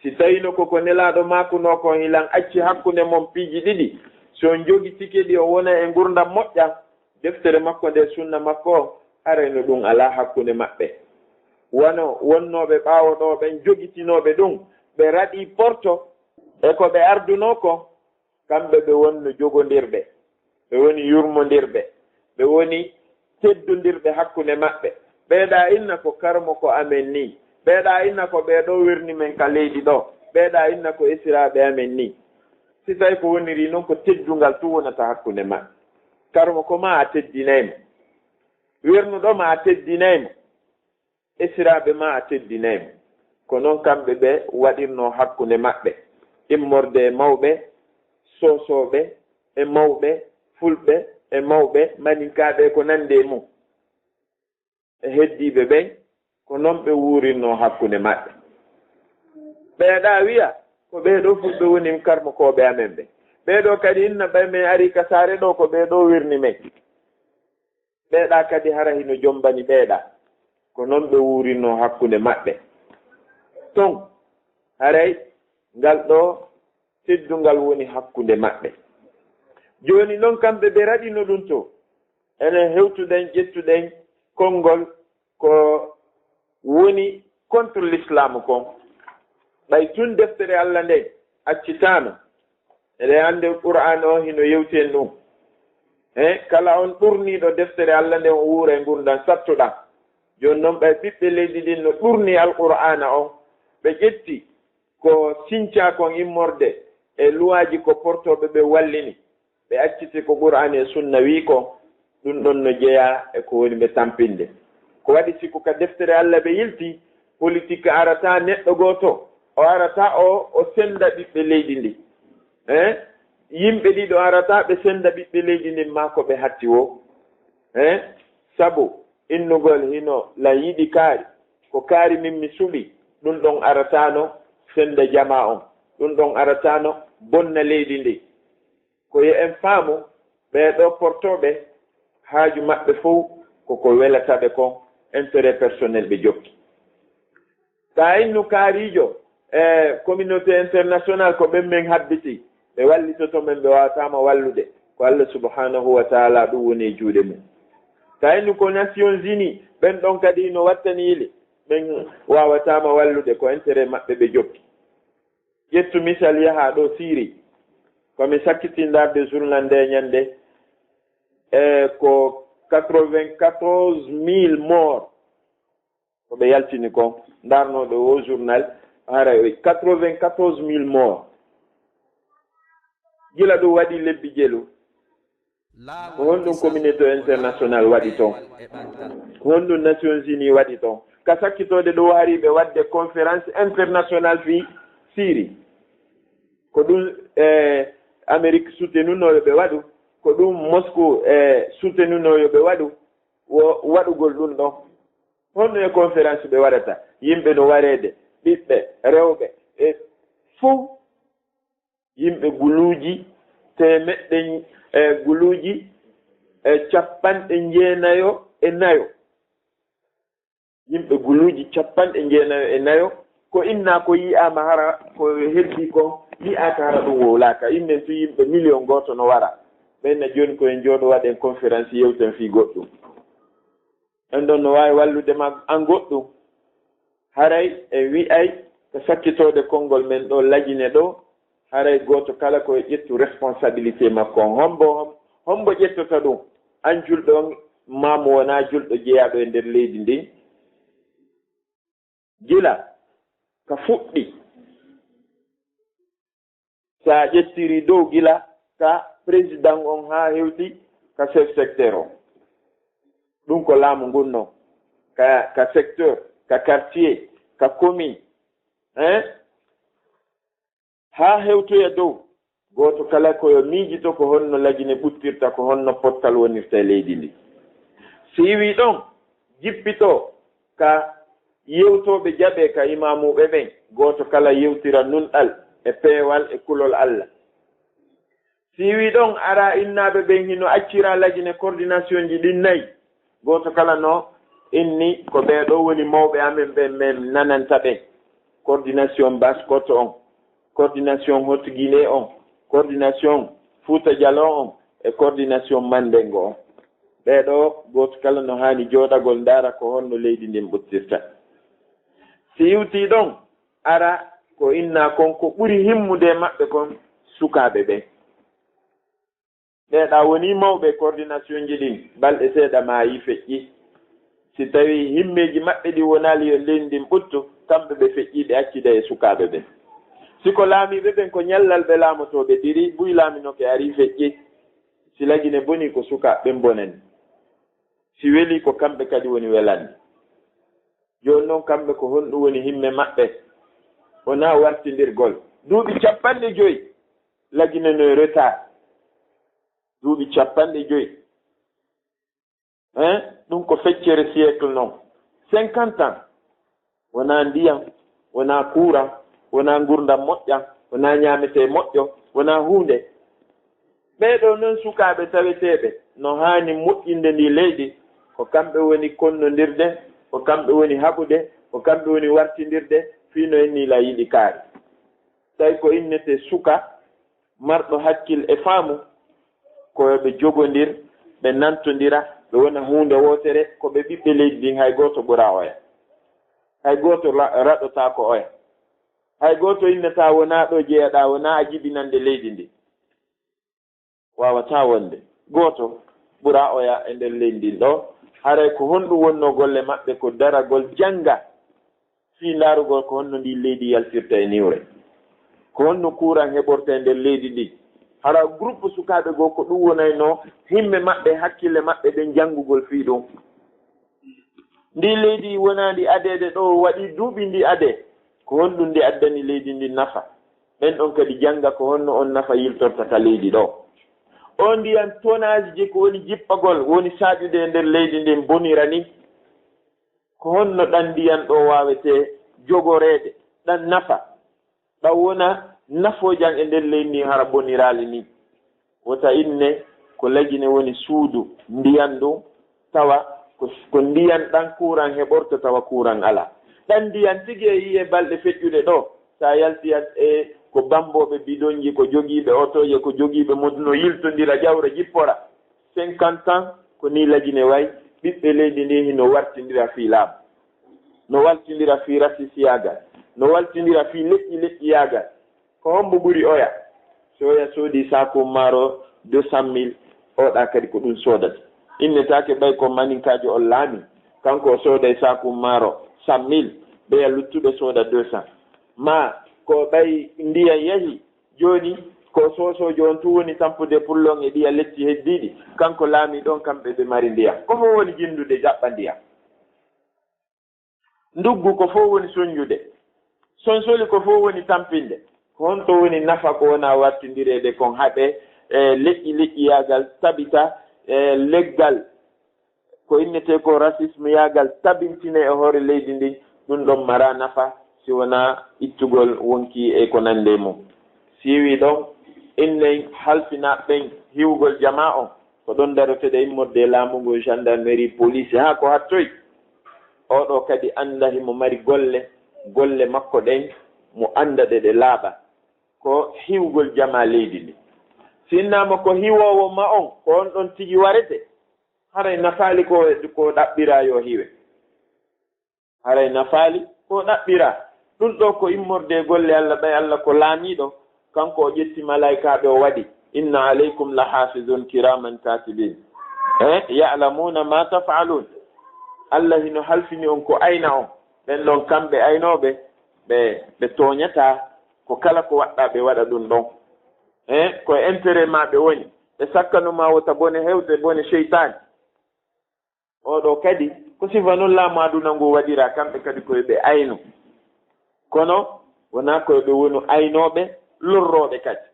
Si tawino ko ko Nelaaɗo maakunoo kon hilan acci hakkunde mon piiji ɗiɗi, si on jogitike ɗi, on wona e ngurndan moƴƴan, deftere makko nden, sunna makko on, arayno ɗum alaa hakkunde maɓɓe. Wano wonnooɓe ɓaawo ɗoo ɓen jogitinooɓe ɗum, ɓe raɗii porto e ko ɓe ardunoo kon, kamɓe ɓe wonno jogondirɓe, ɓe woni yurmondirɓe, ɓe woni teddondirɓe hakkunde maɓɓe. Ɓeeɗa inna ko karmoko amen nii, ɓeeɗa inna ko ɓee ɗoo werni men ka leydi ɗoo, ɓeeɗa inna ko esiraaɓe amen nii. Si tawi ko woniri non, ko teddungal tun wonata hakkunde maɓɓe. Karmoko maa a teddinay mo, wernuɗo maa a teddinay mo, esiraaɓe maa a teddinay mo. Ko non kamɓe ɓe waɗirnoo hakkunde maɓɓe, immorde e mawɓe, soosooɓe e mawɓe, fulɓe e mawɓe, maninkaaɓe e ko nanndi e mum. E heddiiɓe ɓen, ko non ɓe wuurirnoo hakkunde maɓɓe. Ɓeeɗa wi'a, ko ɓee ɗoo fulɓe woni karmokooɓe amen ɓen. Ɓee ɗoo kadi inna ɓay men arii ka saare ɗoo, ko ɓee ɗoo werni men. Ɓeeɗa kadi hara hino jombani ɓeeɗa. Ko non ɓe wuurirnoo hakkunde maɓɓe. Ton, haray ngal ɗoo teddungal woni hakkunde maɓɓe. Jooni non kamɓe ɓe raɗino ɗum to. Enen hewtuɗen, ƴettuɗen konngol ko woni contre l'islam kon. Ɓay tun deftere Allah nden accitaano. Eɗen anndi Qur'aana on hino yewti en ɗum. He, kala on ɗurniiɗo deftere Allah nden, o wuura e ngurndan sattuɗan. Jooni non, ɓay ɓiɓɓe leydi ndin no ɗurni Alqur'aana on, ɓe ƴetti ko sincaa kon immorde e luwaaji ko portooɓe ɓe wallini, ɓe acciti ko Qur'aana e Sunna wi'i kon, ɗum ɗon no jeyaa e ko woni ɓe tampinde. Ko waɗi si ko ka deftere Allah ɓe yilti, politik arataa neɗɗo gooto, o arataa o, o senda ɓiɓɓe leydi ndi. Eh? Yimɓe ɗiɗo arataa ɓe senda ɓiɓɓe leydi ndin maa ko ɓe hatti woo. Eh? Sabu innugol hino lan yiɗi kaari, ko kaari min mi suɓi, ɗum ɗon arataano senda jamaa on, ɗum ɗon arataano bonna leydi ndi. Ko yo en faamu, ɓee ɗoo portooɓe, haaju maɓɓe fow ko ko welata ɓe kon, intérêt personnel ɓe jokki. Taa innu kaariijo e communauté international ko ɓen men habbiti, ɓe wallitoto men, ɓe waawataa ma wallude. Ko Allah subhanahu wa taala ɗum woni e juuɗe mum. Taa innu ko Nations Unies, ɓen ɗon kadi no wattani yili, ɓen waawataa ma wallude, ko intérêt maɓɓe ɓe jokki. Ƴettu misal, yahaa ɗo Syrie. Ko mi sakkiti ndaarde journal nde ñande, e ko quatre-vingt-quatorze mille morts. Ko ɓe yaltini kon, ndarnooɗo o journal, haray o quatre-vingt-quatorze mille morts. Gila ɗum waɗi lebbi jelu, ko honɗum communauté international waɗi ton? Ko honɗum Nations Unies waɗi ton? Ka sakkitoode ɗum, hari ɓe waɗde conférence international fii Syrie. Ko ɗum, eh, Amérique soutenunoo yo ɓe waɗu, ko ɗum Moscou, eh, soutenunoo yo ɓe waɗu, wo waɗugol ɗum ɗon. Honno e conférence ɓe waɗata? Yimɓe no wareede, ɓiɓɓe, rewɓe, e fow. Yimɓe guluuji teemeɗɗe, e guluuji, e capanɗe jeenayo e nayo. Yimɓe guluuji capanɗe jeenayo e nayo. Ko innaa ko yi'aama hara ko heddii kon, yi'aaka hara ɗum wowlaaka. Innen tun yimɓe miliyon gooto no wara. Ɓen na jooni ko en jooɗo waɗen conférence yewten fii goɗɗum. En ɗon no waawi wallude ma an goɗɗum. Haray en wi'ay ka sakkitoode konngol men ɗoo, lajine ɗoo, haray gooto kala ko e ƴettu responsabilité makko on. Hombo, hombo ƴettata ɗum? An julɗo on, maa mo wonaa julɗo jeyaaɗo e nder leydi ndin? Gila ka fuɗɗi, si a ƴettiri dow gila ka président on haa hewti ka chef secteur on. Ɗum ko laamu ngun non. Ka, ka secteur, ka quartier, ka commune. Hein? Haa hewtoya dow, gooto kala ko yo miijito ko honno lajine ɓuttirta, ko honno pottal wonirta e leydi ndi. Si iwii ɗon, jippitoo ka yewtooɓe jaɓee ka imaamuuɓe ɓen, gooto kala yewtira nunɗal e peewal e kulol Alla. Si iwii ɗon, araa innaaɓe ɓen hino accira lajine coordination ji ɗin nayi. Gooto kala no inni ko ɓee ɗoo woni mawɓe amen ɓen, men nananta ɓen. Coordination Basse Côte on, coordination Haute Guinée on, coordination Fouta Djallon on, e coordination Mandingo on. Ɓee ɗoo, gooto kala no haani jooɗagol ndaara ko honno leydi ndin ɓuttirta. Si iwtii ɗon, ara ko innaa kon, ko ɓuri himmude e maɓɓe kon, sukaaɓe ɓen. Ɓee ɗaa wonii mawɓe coordination ji ɗin, balɗe seeɗa maayii, feƴƴii. Si tawii himmeeji maɓɓe ɗin wonaali yo leydi ndin ɓuttu, kamɓe ɓe feƴƴii, ɓe accida e sukaaɓe ɓen. Si ko laamiiɓe ɓen, ko ñallal ɓe laamotoo, ɓe dirii, buy laaminoke arii, feƴƴii. Si lajine bonii, ko sukaaɓe ɓen bonani. Si welii, ko kamɓe kadi woni welande. Jooni non, kamɓe, ko honɗum woni himme maɓɓe? Wonaa wartindirgol. Duuɓi capanɗe joy, lajine no e retard. Duuɓi capanɗe joy. Hein? Ɗum ko feccere siècle non. Cinquante ans. Wonaa ndiyam, wonaa kuuran, wonaa ngurndan moƴƴan, wonaa ñaametee moƴƴo, wonaa huunde. Ɓee ɗoo non sukaaɓe taweteeɓe no haani moƴƴinde ndii leydi, ko kamɓe woni konnondirde, ko kamɓe woni haɓude, ko kamɓe woni wartindirde, fii no en nii la yiɗi kaari. Tawi ko innetee suka marɗo hakkil e faamu, ko yo ɓe jogondir, ɓe nantondira, ɓe wona huunde wootere, ko ɓe ɓiɓɓe leydi ndin, hay gooto ɓuraa oya. Hay gooto ra-, raɗotaako oya. Hay gooto innataa wonaa ɗoo jeyaɗaa, wonaa a jibinande leydi ndin. Waawataa wonde gooto ɓuraa oya e nder leydi ndin ɗoo. Haray ko honɗum wonnoo golle maɓɓe? Ko daragol jannga fii ndaarugol ko honno ndii leydi yaltirta e niwre. Ko honno kuuran heɓorta e nder leydi ndin? Hara groupe sukaaɓe goo ko ɗum wonaynoo himme maɓɓe, hakkille maɓɓe ɗen janngugol fii ɗum. Ndii leydi wonaandi adeede ɗoo waɗi duuɓi ndi adee. Ko honɗum ndi addani leydi ndin nafa? Ɓen ɗon kadi jannga ko honno on nafa yiltorta ka leydi ɗoo. On ndiyan tonnage ji ko woni jippagol, woni saaƴude e nder leydi ndin bonira ni. Ko honno ɗan ndiyan ɗoo waawetee jogoreede, ɗan nafa? Ɗan wona nafoojan e nder leydi ndin hara boniraali ni. Wota inne ko lajine woni suudu ndiyan ɗun, tawa ko, ko ndiyan ɗan kuuran heɓorta, tawa kuuran alaa. Ɗan ndiyan tigi e yi'ee balɗe feƴƴuɗe ɗoo, si a yalti e ko bambooɓe bidonji, ko jogiiɓe otooje, ko jogiiɓe modu no yiltondira, ƴawra, jippora. Cinquante ans, ko nii lajine wayi, ɓiɓɓe leydi ndin hino wartindira fii laamu. No waltindira fii rasisiyaagal, no waltindira fii leƴƴi leƴƴiyaagal. Ko hombo ɓuri oya? Si oya soodii saaku maaro deux cent mille, oɗa kadi ko ɗum soodata. Innetaake ɓay ko maninkaajo on laamii, kanko o sooday saaku maaro cent mille, ɓeya luttuɓe sooda deux cents. Ma ko ɓay ndiyan yahi, jooni ko soosoojo on tun woni tampude pullo on e ɗiya lecci heddiiɗi, kanko laamiiɗo on, kamɓe ɓe mari ndiyan. Ko fow woni jinndude jaɓɓa ndiyan. Nduggu ko fow woni sonjude. Sonsoli ko fow woni tampinde. Ko honto woni nafa ko wona wattindireede kon haɓe, e leƴƴi leƴƴiyaagal tabita, e leggal ko innetee ko racisme yaagal tabintine e hoore leydi ndin, ɗum ɗon mara nafa si wonaa ittugol wonki e ko nande e mum. Siiwi ɗon, innen halfinaaɓe ɓen hiwugol jamaa on, ko ɗon daroteɗe immorde e laamu ngun, gendarmerie, police, haa ko hattoy. Oo ɗoo kadi annda himo mari golle, golle makko ɗen mo annda ɗe ɗe laaɓa. Ko hiwugol jamaa leydi ndin. Sinnaama ko hiwoowo ma on, ko on ɗon tigi warete. Haray nafaali ko, ko ɗaɓɓiraa yo hiwe. Haray nafaali ko ɗaɓɓiraa. Ɗum ɗoo ko immorde e golle Alla, ɓay Alla ko laamiiɗo, kanko o ƴetti malaa'ikaaɓe o waɗi. "Inna alaykum la hafizun kiraman katibin. Eh, ya'lamuna ma taf'alun." Alla hino halfini on ko ayna on. Ɓen ɗon kamɓe aynooɓe, ɓe, ɓe tooñataa ko kala ko waɗɗaa ɓe waɗa ɗum ɗon. Eh, ko e intérêt maɓɓe woni. Ɓe sakkanu ma wota bone hewte bone seytaane. Oo ɗoo kadi, ko sifa non laamu aduna ngu waɗiraa, kamɓe kadi ko yo ɓe aynu. Kono wonaa ko yo ɓe wonu aynooɓe, lorrooɓe kadi.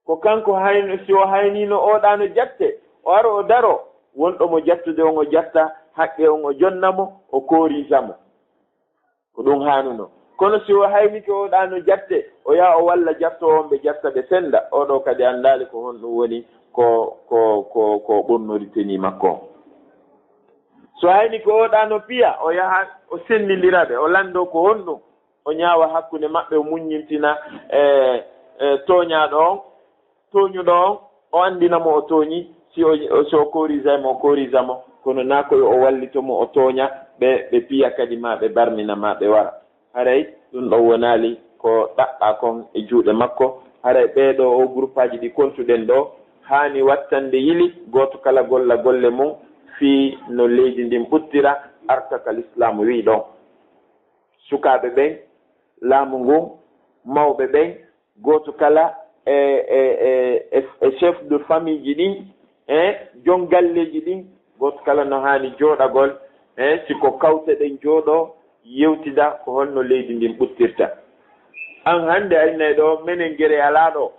Ko kanko hayno, si o hayniino oo ɗaa no jatte, o ara o daro, wonɗo mo jattude on o jatta, haqqe on o jonna mo, o koorisa mo. Ko ɗum haanunoo. Kono si o haynike oo ɗaa no jatte, o yaha o walla jattoowo on, ɓe jatta ɓe sennda, oo ɗoo kadi anndaali ko honɗum woni ko, ko, ko, ko ɓornori tenue makko on. So haynike oo ɗaa no piya, o yaha o senndindira ɓe, o lanndoo ko honɗum, o ñaawa hakkunde maɓɓe, o muññintina, e, e, tooñaaɗo on. Tooñuɗo on, o anndina mo o tooñi, si o, o, so o koorisay mo, o koorisa mo, kono naa ko yo o wallito mo o tooña ɓe, ɓe piya kadi maa ɓe barmina maa ɓe wara. Haray ɗum ɗon wonaali ko ɗaɓɓaa kon e juuɗe makko. Haray ɓee ɗoo oo guruppaaji ɗi kontuɗen ɗoo, haani wattande yili, gooto kala golla golle mum fii no leydi ndin ɓuttira, arta ka Lislaamu wi'i ɗon. Sukaaɓe ɓen, laamu ngun, mawɓe ɓen, gooto kala e, e, e, e, e chef de famille ji ɗin, e jon galleeji ɗin, gooto kala no haani jooɗagol, e si ko kawteɗen jooɗoo, yewtida ko honno leydi ndin ɓuttirta. An hannde a innay ɗoo, menen gere alaa ɗoo.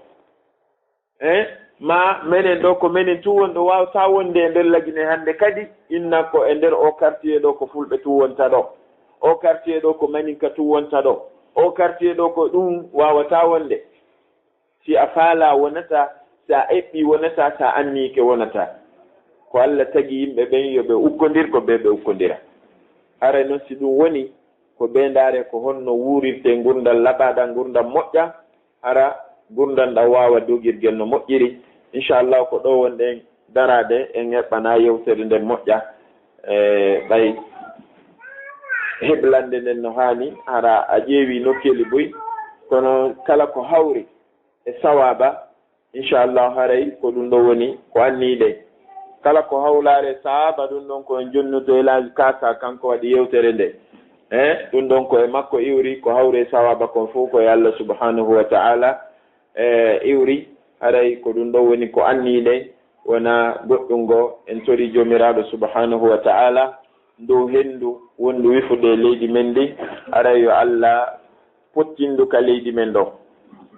Eh, ma menen ɗoo, ko menen tun woni ɗoo, waawataa wonde e nder Lagine hannde kadi, inna ko e nder oo quartier ɗoo ko Fulɓe tun wonta ɗoo. Oo quartier ɗoo ko Maninka tun wonta ɗoo. Oo quartier ɗoo ko ɗum waawataa wonde. Si a faalaa wonataa, si a eɓɓii wonataa, si a anniike wonataa. Ko Alla tagi yimɓe ɓen yo ɓe ukkondir ko ɓe ɓe ukkondira. Haray non si ɗum woni, ko ɓe ndaare ko honno wuurirtee ngurndan labaaɗan, ngurndan moƴƴan, hara ngurndan ɗan waawa dogirgel no moƴƴiri. Inchallahu, ko ɗoo wonɗen daraade, en eɓɓana yewtere nden moƴƴa. E ɓay heblande nden no haani, hara a ƴeewi nokkeeli buy, kono kala ko hawri e sawaaba, inchallahu, haray ko ɗum ɗoo woni ko anniyiɗen. Kala ko hawlaare sawaaba, ɗum ɗon ko en jonnuto e laaji kaasa, kanko waɗi yewtere nde. Eh, ɗum ɗon ko e makko iwri, ko hawri e sawaaba kon fof ko e Allah subhanahu wa ta'ala, eh, iwri. Haray ko ɗum ɗoo woni ko anniyiɗen, wona goɗɗum ngo. En tori Joomiraaɗo subhanahu wa ta'ala, ndu henndu wondu wifude e leydi men ndi, haray yo Allah pottindu ka leydi men ɗo.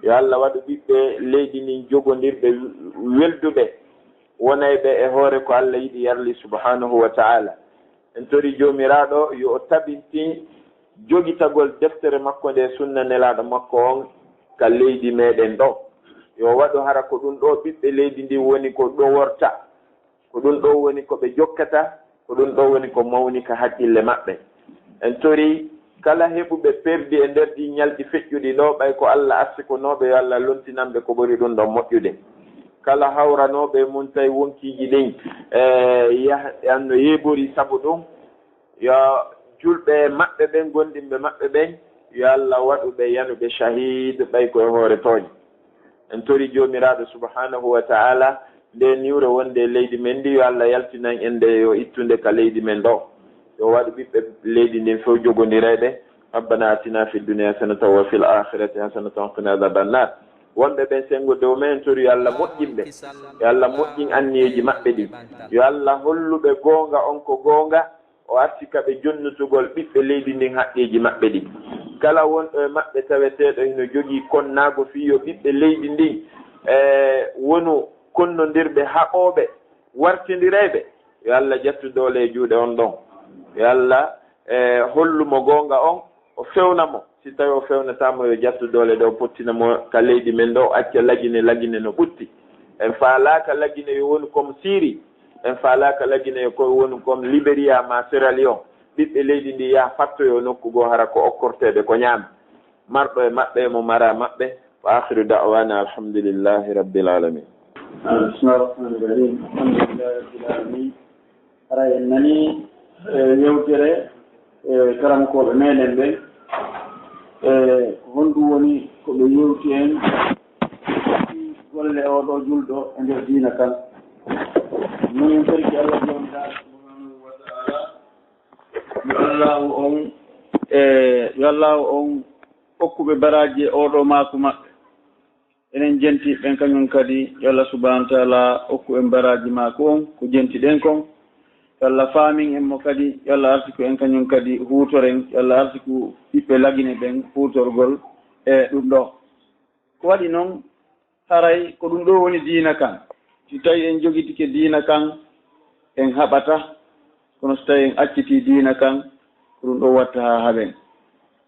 Yo Allah waɗu ɓiɓɓe leydi ndin jogondirɓe welduɓe, wonayɓe e hoore ko Allah yiɗi yarli subhanahu wa ta'ala. En tori Joomiraaɗo yo o tabintin jogitagol deftere makko nde, sunna Nelaaɗo makko on ka leydi meɗen ɗo. Yo waɗu hara ko ɗum ɗo ɓiɓɓe leydi ndin woni ko ɗoworta. Ko ɗum ɗo woni ko ɓe jokkata, ko ɗum ɗo woni ko mawni ka hakkille maɓɓe. En tori kala heɓuɓe perdi e nder ɗi ñalɗi feƴƴuɗi ɗo, ɓay ko Allah arsikonooɓe, yo Allah lontinan ɓe ko ɓuri ɗum ɗon moƴƴude. Kala hawranooɓe e mun tawi wonkiiji ɗin, e, yah-, anno yeebori sabu ɗum, yo julɓe maɓɓe ɓen, gondimɓe maɓɓe ɓen, yo Allah waɗu ɓe yanuɓe shahiid, ɓay ko e hoore tooñe. En tori Joomiraaɗo subhanahu wa ta'ala nde niwre wonde e leydi men ndi, yo Allah yaltinan en nde, yo ittu nde ka leydi men ɗo. Yo waɗu ɓiɓɓe leydi ndin fof jogondirayɓe. Rabbana atina fi dunya hasanatan wa fil akhirati hasanatan wa qina adhaban nar. Wonɓe ɓen sengo dow men, en tori yo Allah moƴƴin ɓe, yo Allah moƴƴin anniyeeji maɓɓe ɗin, yo Allah hollu ɓe goonga on ko goonga, o arti ka ɓe jonnutugol ɓiɓɓe leydi ndin haqqeeji maɓɓe ɗin. Kala wonɗo e maɓɓe taweteeɗo hino jogii konnaago fii yo ɓiɓɓe leydi ndin, e, wonu konnondirɓe haɓooɓe, wartindirayɓe, yo Allah ƴettu doole e juuɗe on ɗon. Yo Allah, e, hollu mo goonga on, o fewna mo. Si tawi o fewnataa mo, yo ƴettu doole ɗe, o pottina mo ka leydi men ɗo, o acca Lagine, Lagine no ɓutti. En faalaaka Lagine yo wonu comme Syrie, en faalaaka Lagine yo ko wonu comme Liberia maa Sierra Leone. Ɓiɓɓe leydi ndi yaha fattoyoo nokku goo, hara ko okkorteeɓe ko ñaama. Marɗo e maɓɓe, mo maraa maɓɓe. Wa akhiru da'wana alhamdulillahi rabbil alamin. Bismillahir rahmanir rahim. Alhamdulillahi rabbil alamin. Hara en nani, eh, yewtere, eh, karamokooɓe meɗen ɓen. Eh, ko honɗum woni ko ɓe yewti en golle oo ɗoo julɗo e nder diina kan? Minen sarki Allah Joomiraaɗo subhanahu wa ta'ala, yo Allahu on, e, yo Allahu on hokku ɓe baraaji e oo ɗoo maaku maɓɓe. Enen jentiiɓe ɓen kañum kadi, yo Allah subhanahu wa ta'ala hokku en baraaji maaku on, ko jentiɗen kon. Yo Allah faamin en mo kadi, yo Allah arsiku en kañum kadi huutoren, yo Allah arsiku ɓiɓɓe Lagine ɓen huutorgol e ɗum ɗoo. Ko waɗi non, haray ko ɗum ɗoo woni diina kan. Si tawi en jogitike diina kan, en haɓata. Kono si tawi en accitii diina kan, ko ɗum ɗoo watta haa haɓen.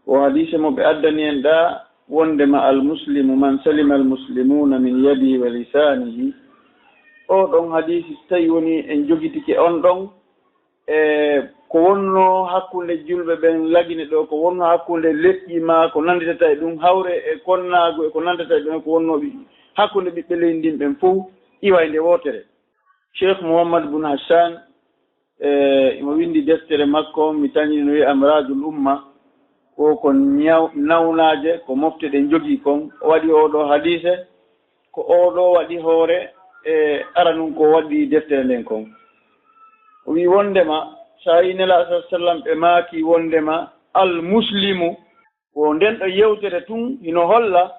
Ko hadiise mo ɓe addani en ɗaa, wondema: "Al muslimu man salima al muslimuna min yadihi wa lisanihi." Oo ɗon hadiisi, si tawi woni en jogitike on ɗon, e ko wonnoo hakkunde julɓe ɓen Lagine ɗoo, ko wonnoo hakkunde leƴƴi maa ko nannditata e ɗum, hawre e konnaagu e ko nannditata e ɗum, ko wonnoo ɓi-, hakkunde ɓiɓɓe leydi ndin ɓen fof iway nde wootere. Cheikh Mouhammad Bun Hassan, e, imo winndi deftere makko, mi tañi no wi'ee Amradul Umma, ko, ko ñaw-, nawnaaje, ko mofte ɗe njogii kon. O waɗi oo ɗoo hadiise, ko oo ɗoo waɗi hoore, e, aranun ko waɗi deftere nden kon. O wi'i wonndema, so a yi'ii Nelaaɗo sallallahu alayhi wa sallam, ɓe maaki wonndema, "Al muslimu." Ko nden ɗo yewtere tun hino holla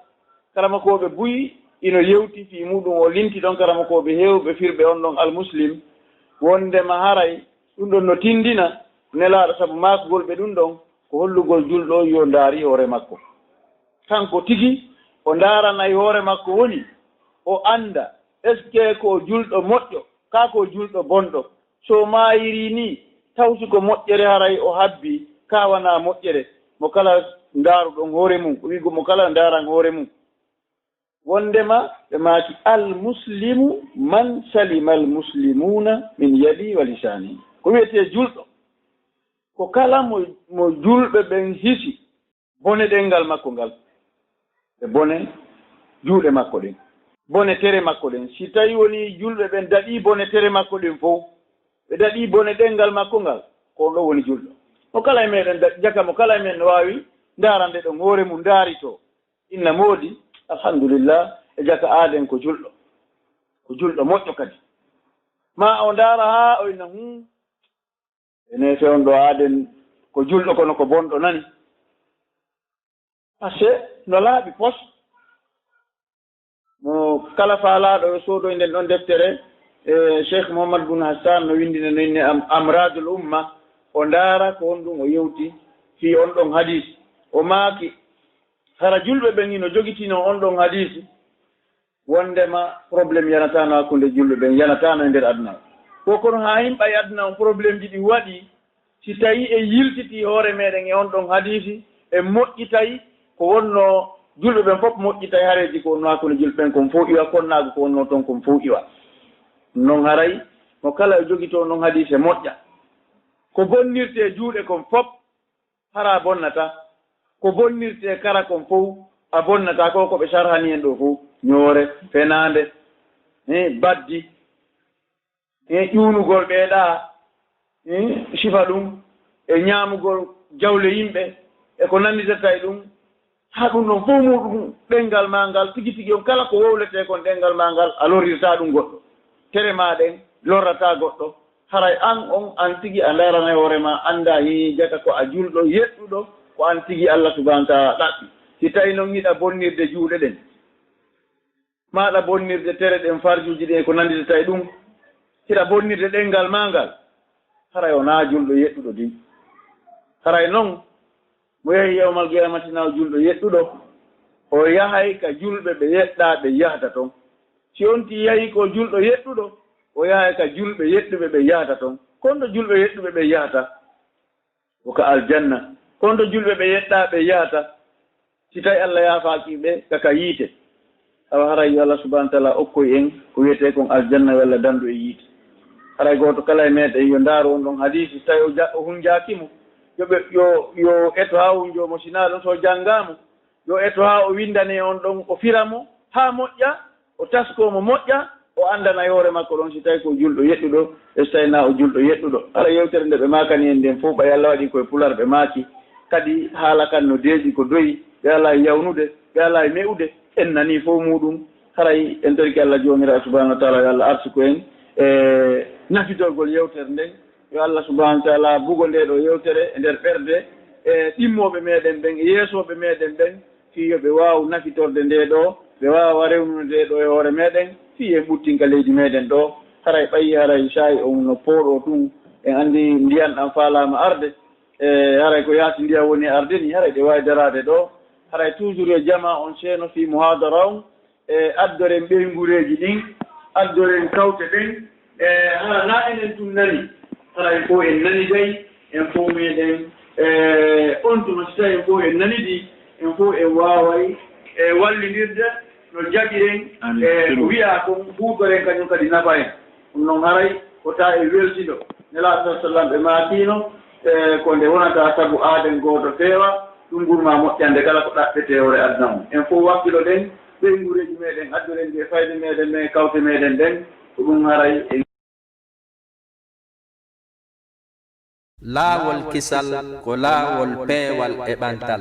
karamokooɓe buy hino yewti fii muɗum, o linti ɗon karamokooɓe heewɓe firɓe on ɗon Al Muslim, wonndema haray ɗum ɗon no tinndina Nelaaɗo sabu maakugol ɓe ɗum ɗon, ko hollugol julɗo yo ndaari hoore makko. Kanko tigi o ndaaranay hoore makko, woni o annda est-ce que ko o julɗo moƴƴo, kaa ko o julɗo bonɗo. So o maayirii nii, taw si ko moƴƴere haray o habbii, kaa wanaa moƴƴere, mo kala ndaaruɗon hoore mum, o wi'i mo kala ndaaran hoore mum. Wonndema ɓe maaki, "Al muslimu man salima al muslimuna min yadi wa lisani." Ko wi'etee julɗo, ko kala mo, mo julɓe ɓen hisi bone ɗenngal makko ngal, e bone juuɗe makko ɗen, bone tere makko ɗen. Si tawi woni julɓe ɓen daɗii bone tere makko ɗen fow, ɓe daɗii bone ɗenngal makko ngal, ko on ɗon woni julɗo. Mo kala e meɗen da-, jaka mo kala e men no waawi ndaarande ɗon hoore mum, ndaaritoo. Inna moodi, alhamdulillah, e jaka aaden ko julɗo. Ko julɗo moƴƴo kadi. Ma o ndaara haa o inna, "Hum, ene fe on ɗo aaden ko julɗo kono ko bonɗo nani." Parce que no laaɓi pos. Mo kala faalaaɗo yo soodoy nden ɗon deftere, e Cheikh Mouhammad Bun Hassan no winndi nde, no inni Am-, Amradul Umma, o ndaara ko honɗum o yewti fii on ɗon hadiis. O maaki, hara julɓe ɓen hino jogitinoo on ɗon hadiisi, wonndema problème yanataano hakkunde julɓe ɓen, yanataano e nder aduna. Ko kono haa yimɓe e aduna on problème ji ɗi waɗi, si tawi en yiltitii hoore meɗen e on ɗon hadiisi, en moƴƴitay ko wonnoo, julɓe ɓen fof moƴƴitay hareeji ko wonnoo hakkunde julɓe ɓen kon fow iwa, konnaagu ko wonnoo ton kon fow iwa. Non haray mo kala e jogitoo non hadiise moƴƴa. Ko bonnirtee juuɗe kon fof, hara a bonnataa. Ko bonnirtee kara kon fow, a bonnataa. Ko ko ɓe sarhani en ɗoo fow, ñoore, fenaande, eh, baddi, eh, ƴuwnugol ɓee ɗaa, eh, sifa ɗum, e ñaamugol jawle yimɓe, e ko nannditata e ɗum. Haa ɗum ɗon fow muuɗum, ɗenngal maa ngal, tigi tigi on kala ko wowletee kon ɗenngal maa ngal, a lorrirtaa ɗum goɗɗo. Tere maa ɗen lorrataa goɗɗo. Haray an on, an tigi a ndaranay hoore ma, annda hi jaka ko a julɗo yeɗɗuɗo, ko an tigi Allah subhanahu wa ta'ala ɗaɓɓi. Si tawi non hiɗa bonnirde juuɗe ɗen, maɗa bonnirde tere ɗen, farjuuji ɗin e ko nanditata e ɗum, hiɗa bonnirde ɗenngal ma ngal, haray wonaa julɗo yeɗɗuɗo dey. Haray non, mo yahi yawmal qiyamati na o julɗo yeɗɗuɗo, o yahay ka julɓe ɓe yeɗɗaa ɓe yahata ton. Si on ti yahi ko julɗo yeɗɗuɗo, o yahay ka julɓe yeɗɗuɓe ɓe yahata ton. Kon to julɓe yeɗɗuɓe ɓe yahata? Ko ka aljanna. Kon to julɓe ɓe yeɗɗaa ɓe yahata? Si tawi Allah yaafaaki ɓe, ka, ka yiite. Awa haray yo Allah subhanahu wa ta'ala okkoy en ko wiyetee kon aljanna walla dandu e yiite. Haray gooto kala e meɗen yo ndaaru on ɗon hadiisi, si tawi o ja-, o hunjaaki mo, yo ɓe, yo, yo eto haa o hunjoo mo, si naa ɗon so o janngaa mo, yo eto haa o winndane on ɗon, o fira mo haa moƴƴa, o taskoo mo moƴƴa, o anndana e hoore makko ɗon si tawi ko julɗo yeɗɗuɗo, e si tawi naa o julɗo yeɗɗuɗo. Hara yewtere nde ɓe maakani en nden fof, ɓay Allah waɗi koye Pular ɓe maaki, kadi haala kan no deeƴi, ko doyi, ɓe alaa e yawnude, ɓe alaa e me'ude, en nanii fof muuɗum. Haray en torike Allah Joomiraaɗo subhanahu wa ta'ala, yo Allah arsuku en e nafitorgol yewtere nden. Yo Allah subhanahu wa ta'ala bugo nde ɗo yewtere e nder ɓerɗe e ɗimmooɓe meɗen ɓen e yeesooɓe meɗen ɓen, fii yo ɓe waawu nafitorde nde ɗo, ɓe waawa rewnude nde ɗo e hoore meɗen, fii en ɓuttin ka leydi meɗen ɗo. Haray ɓayi, haray saa'i on no pooɗoo tun, en anndi ndiyan ɗan faalaama arde. E haray ko yaasi ndiyan woni arde ni, haray ɗe waawi daraade ɗo. Haray toujours yo jamaa on seeno fii muhaadara on, e addoren ɓeynguureeji ɗin, addoren kawte ɗen, e hara na enen tun nani, hara en fof en nani gay, en fof meɗen, e on tuma si tawi en fof en nanidi, en fof en waaway e wallindirde no jaɓiren, e ko wiyaa kon huutoren kañum kadi nafa en. Ɗum noon haray ko ta e weltiɗo. Nelaaɗo sa sallam ɓe maatiino, e ko nde wonata sabu aaden gooto feewa, ɗum ɓurma moƴƴande kala ko ɗaɓɓetee hoore aduna mum. En fof wakkiloɗen ɓeynguureeji meɗen, addoren ɗi e fayde meɗen men e kawte meɗen ɗen, ko ɗum haray en. Laawol kisal ko laawol peewal e ɓantal.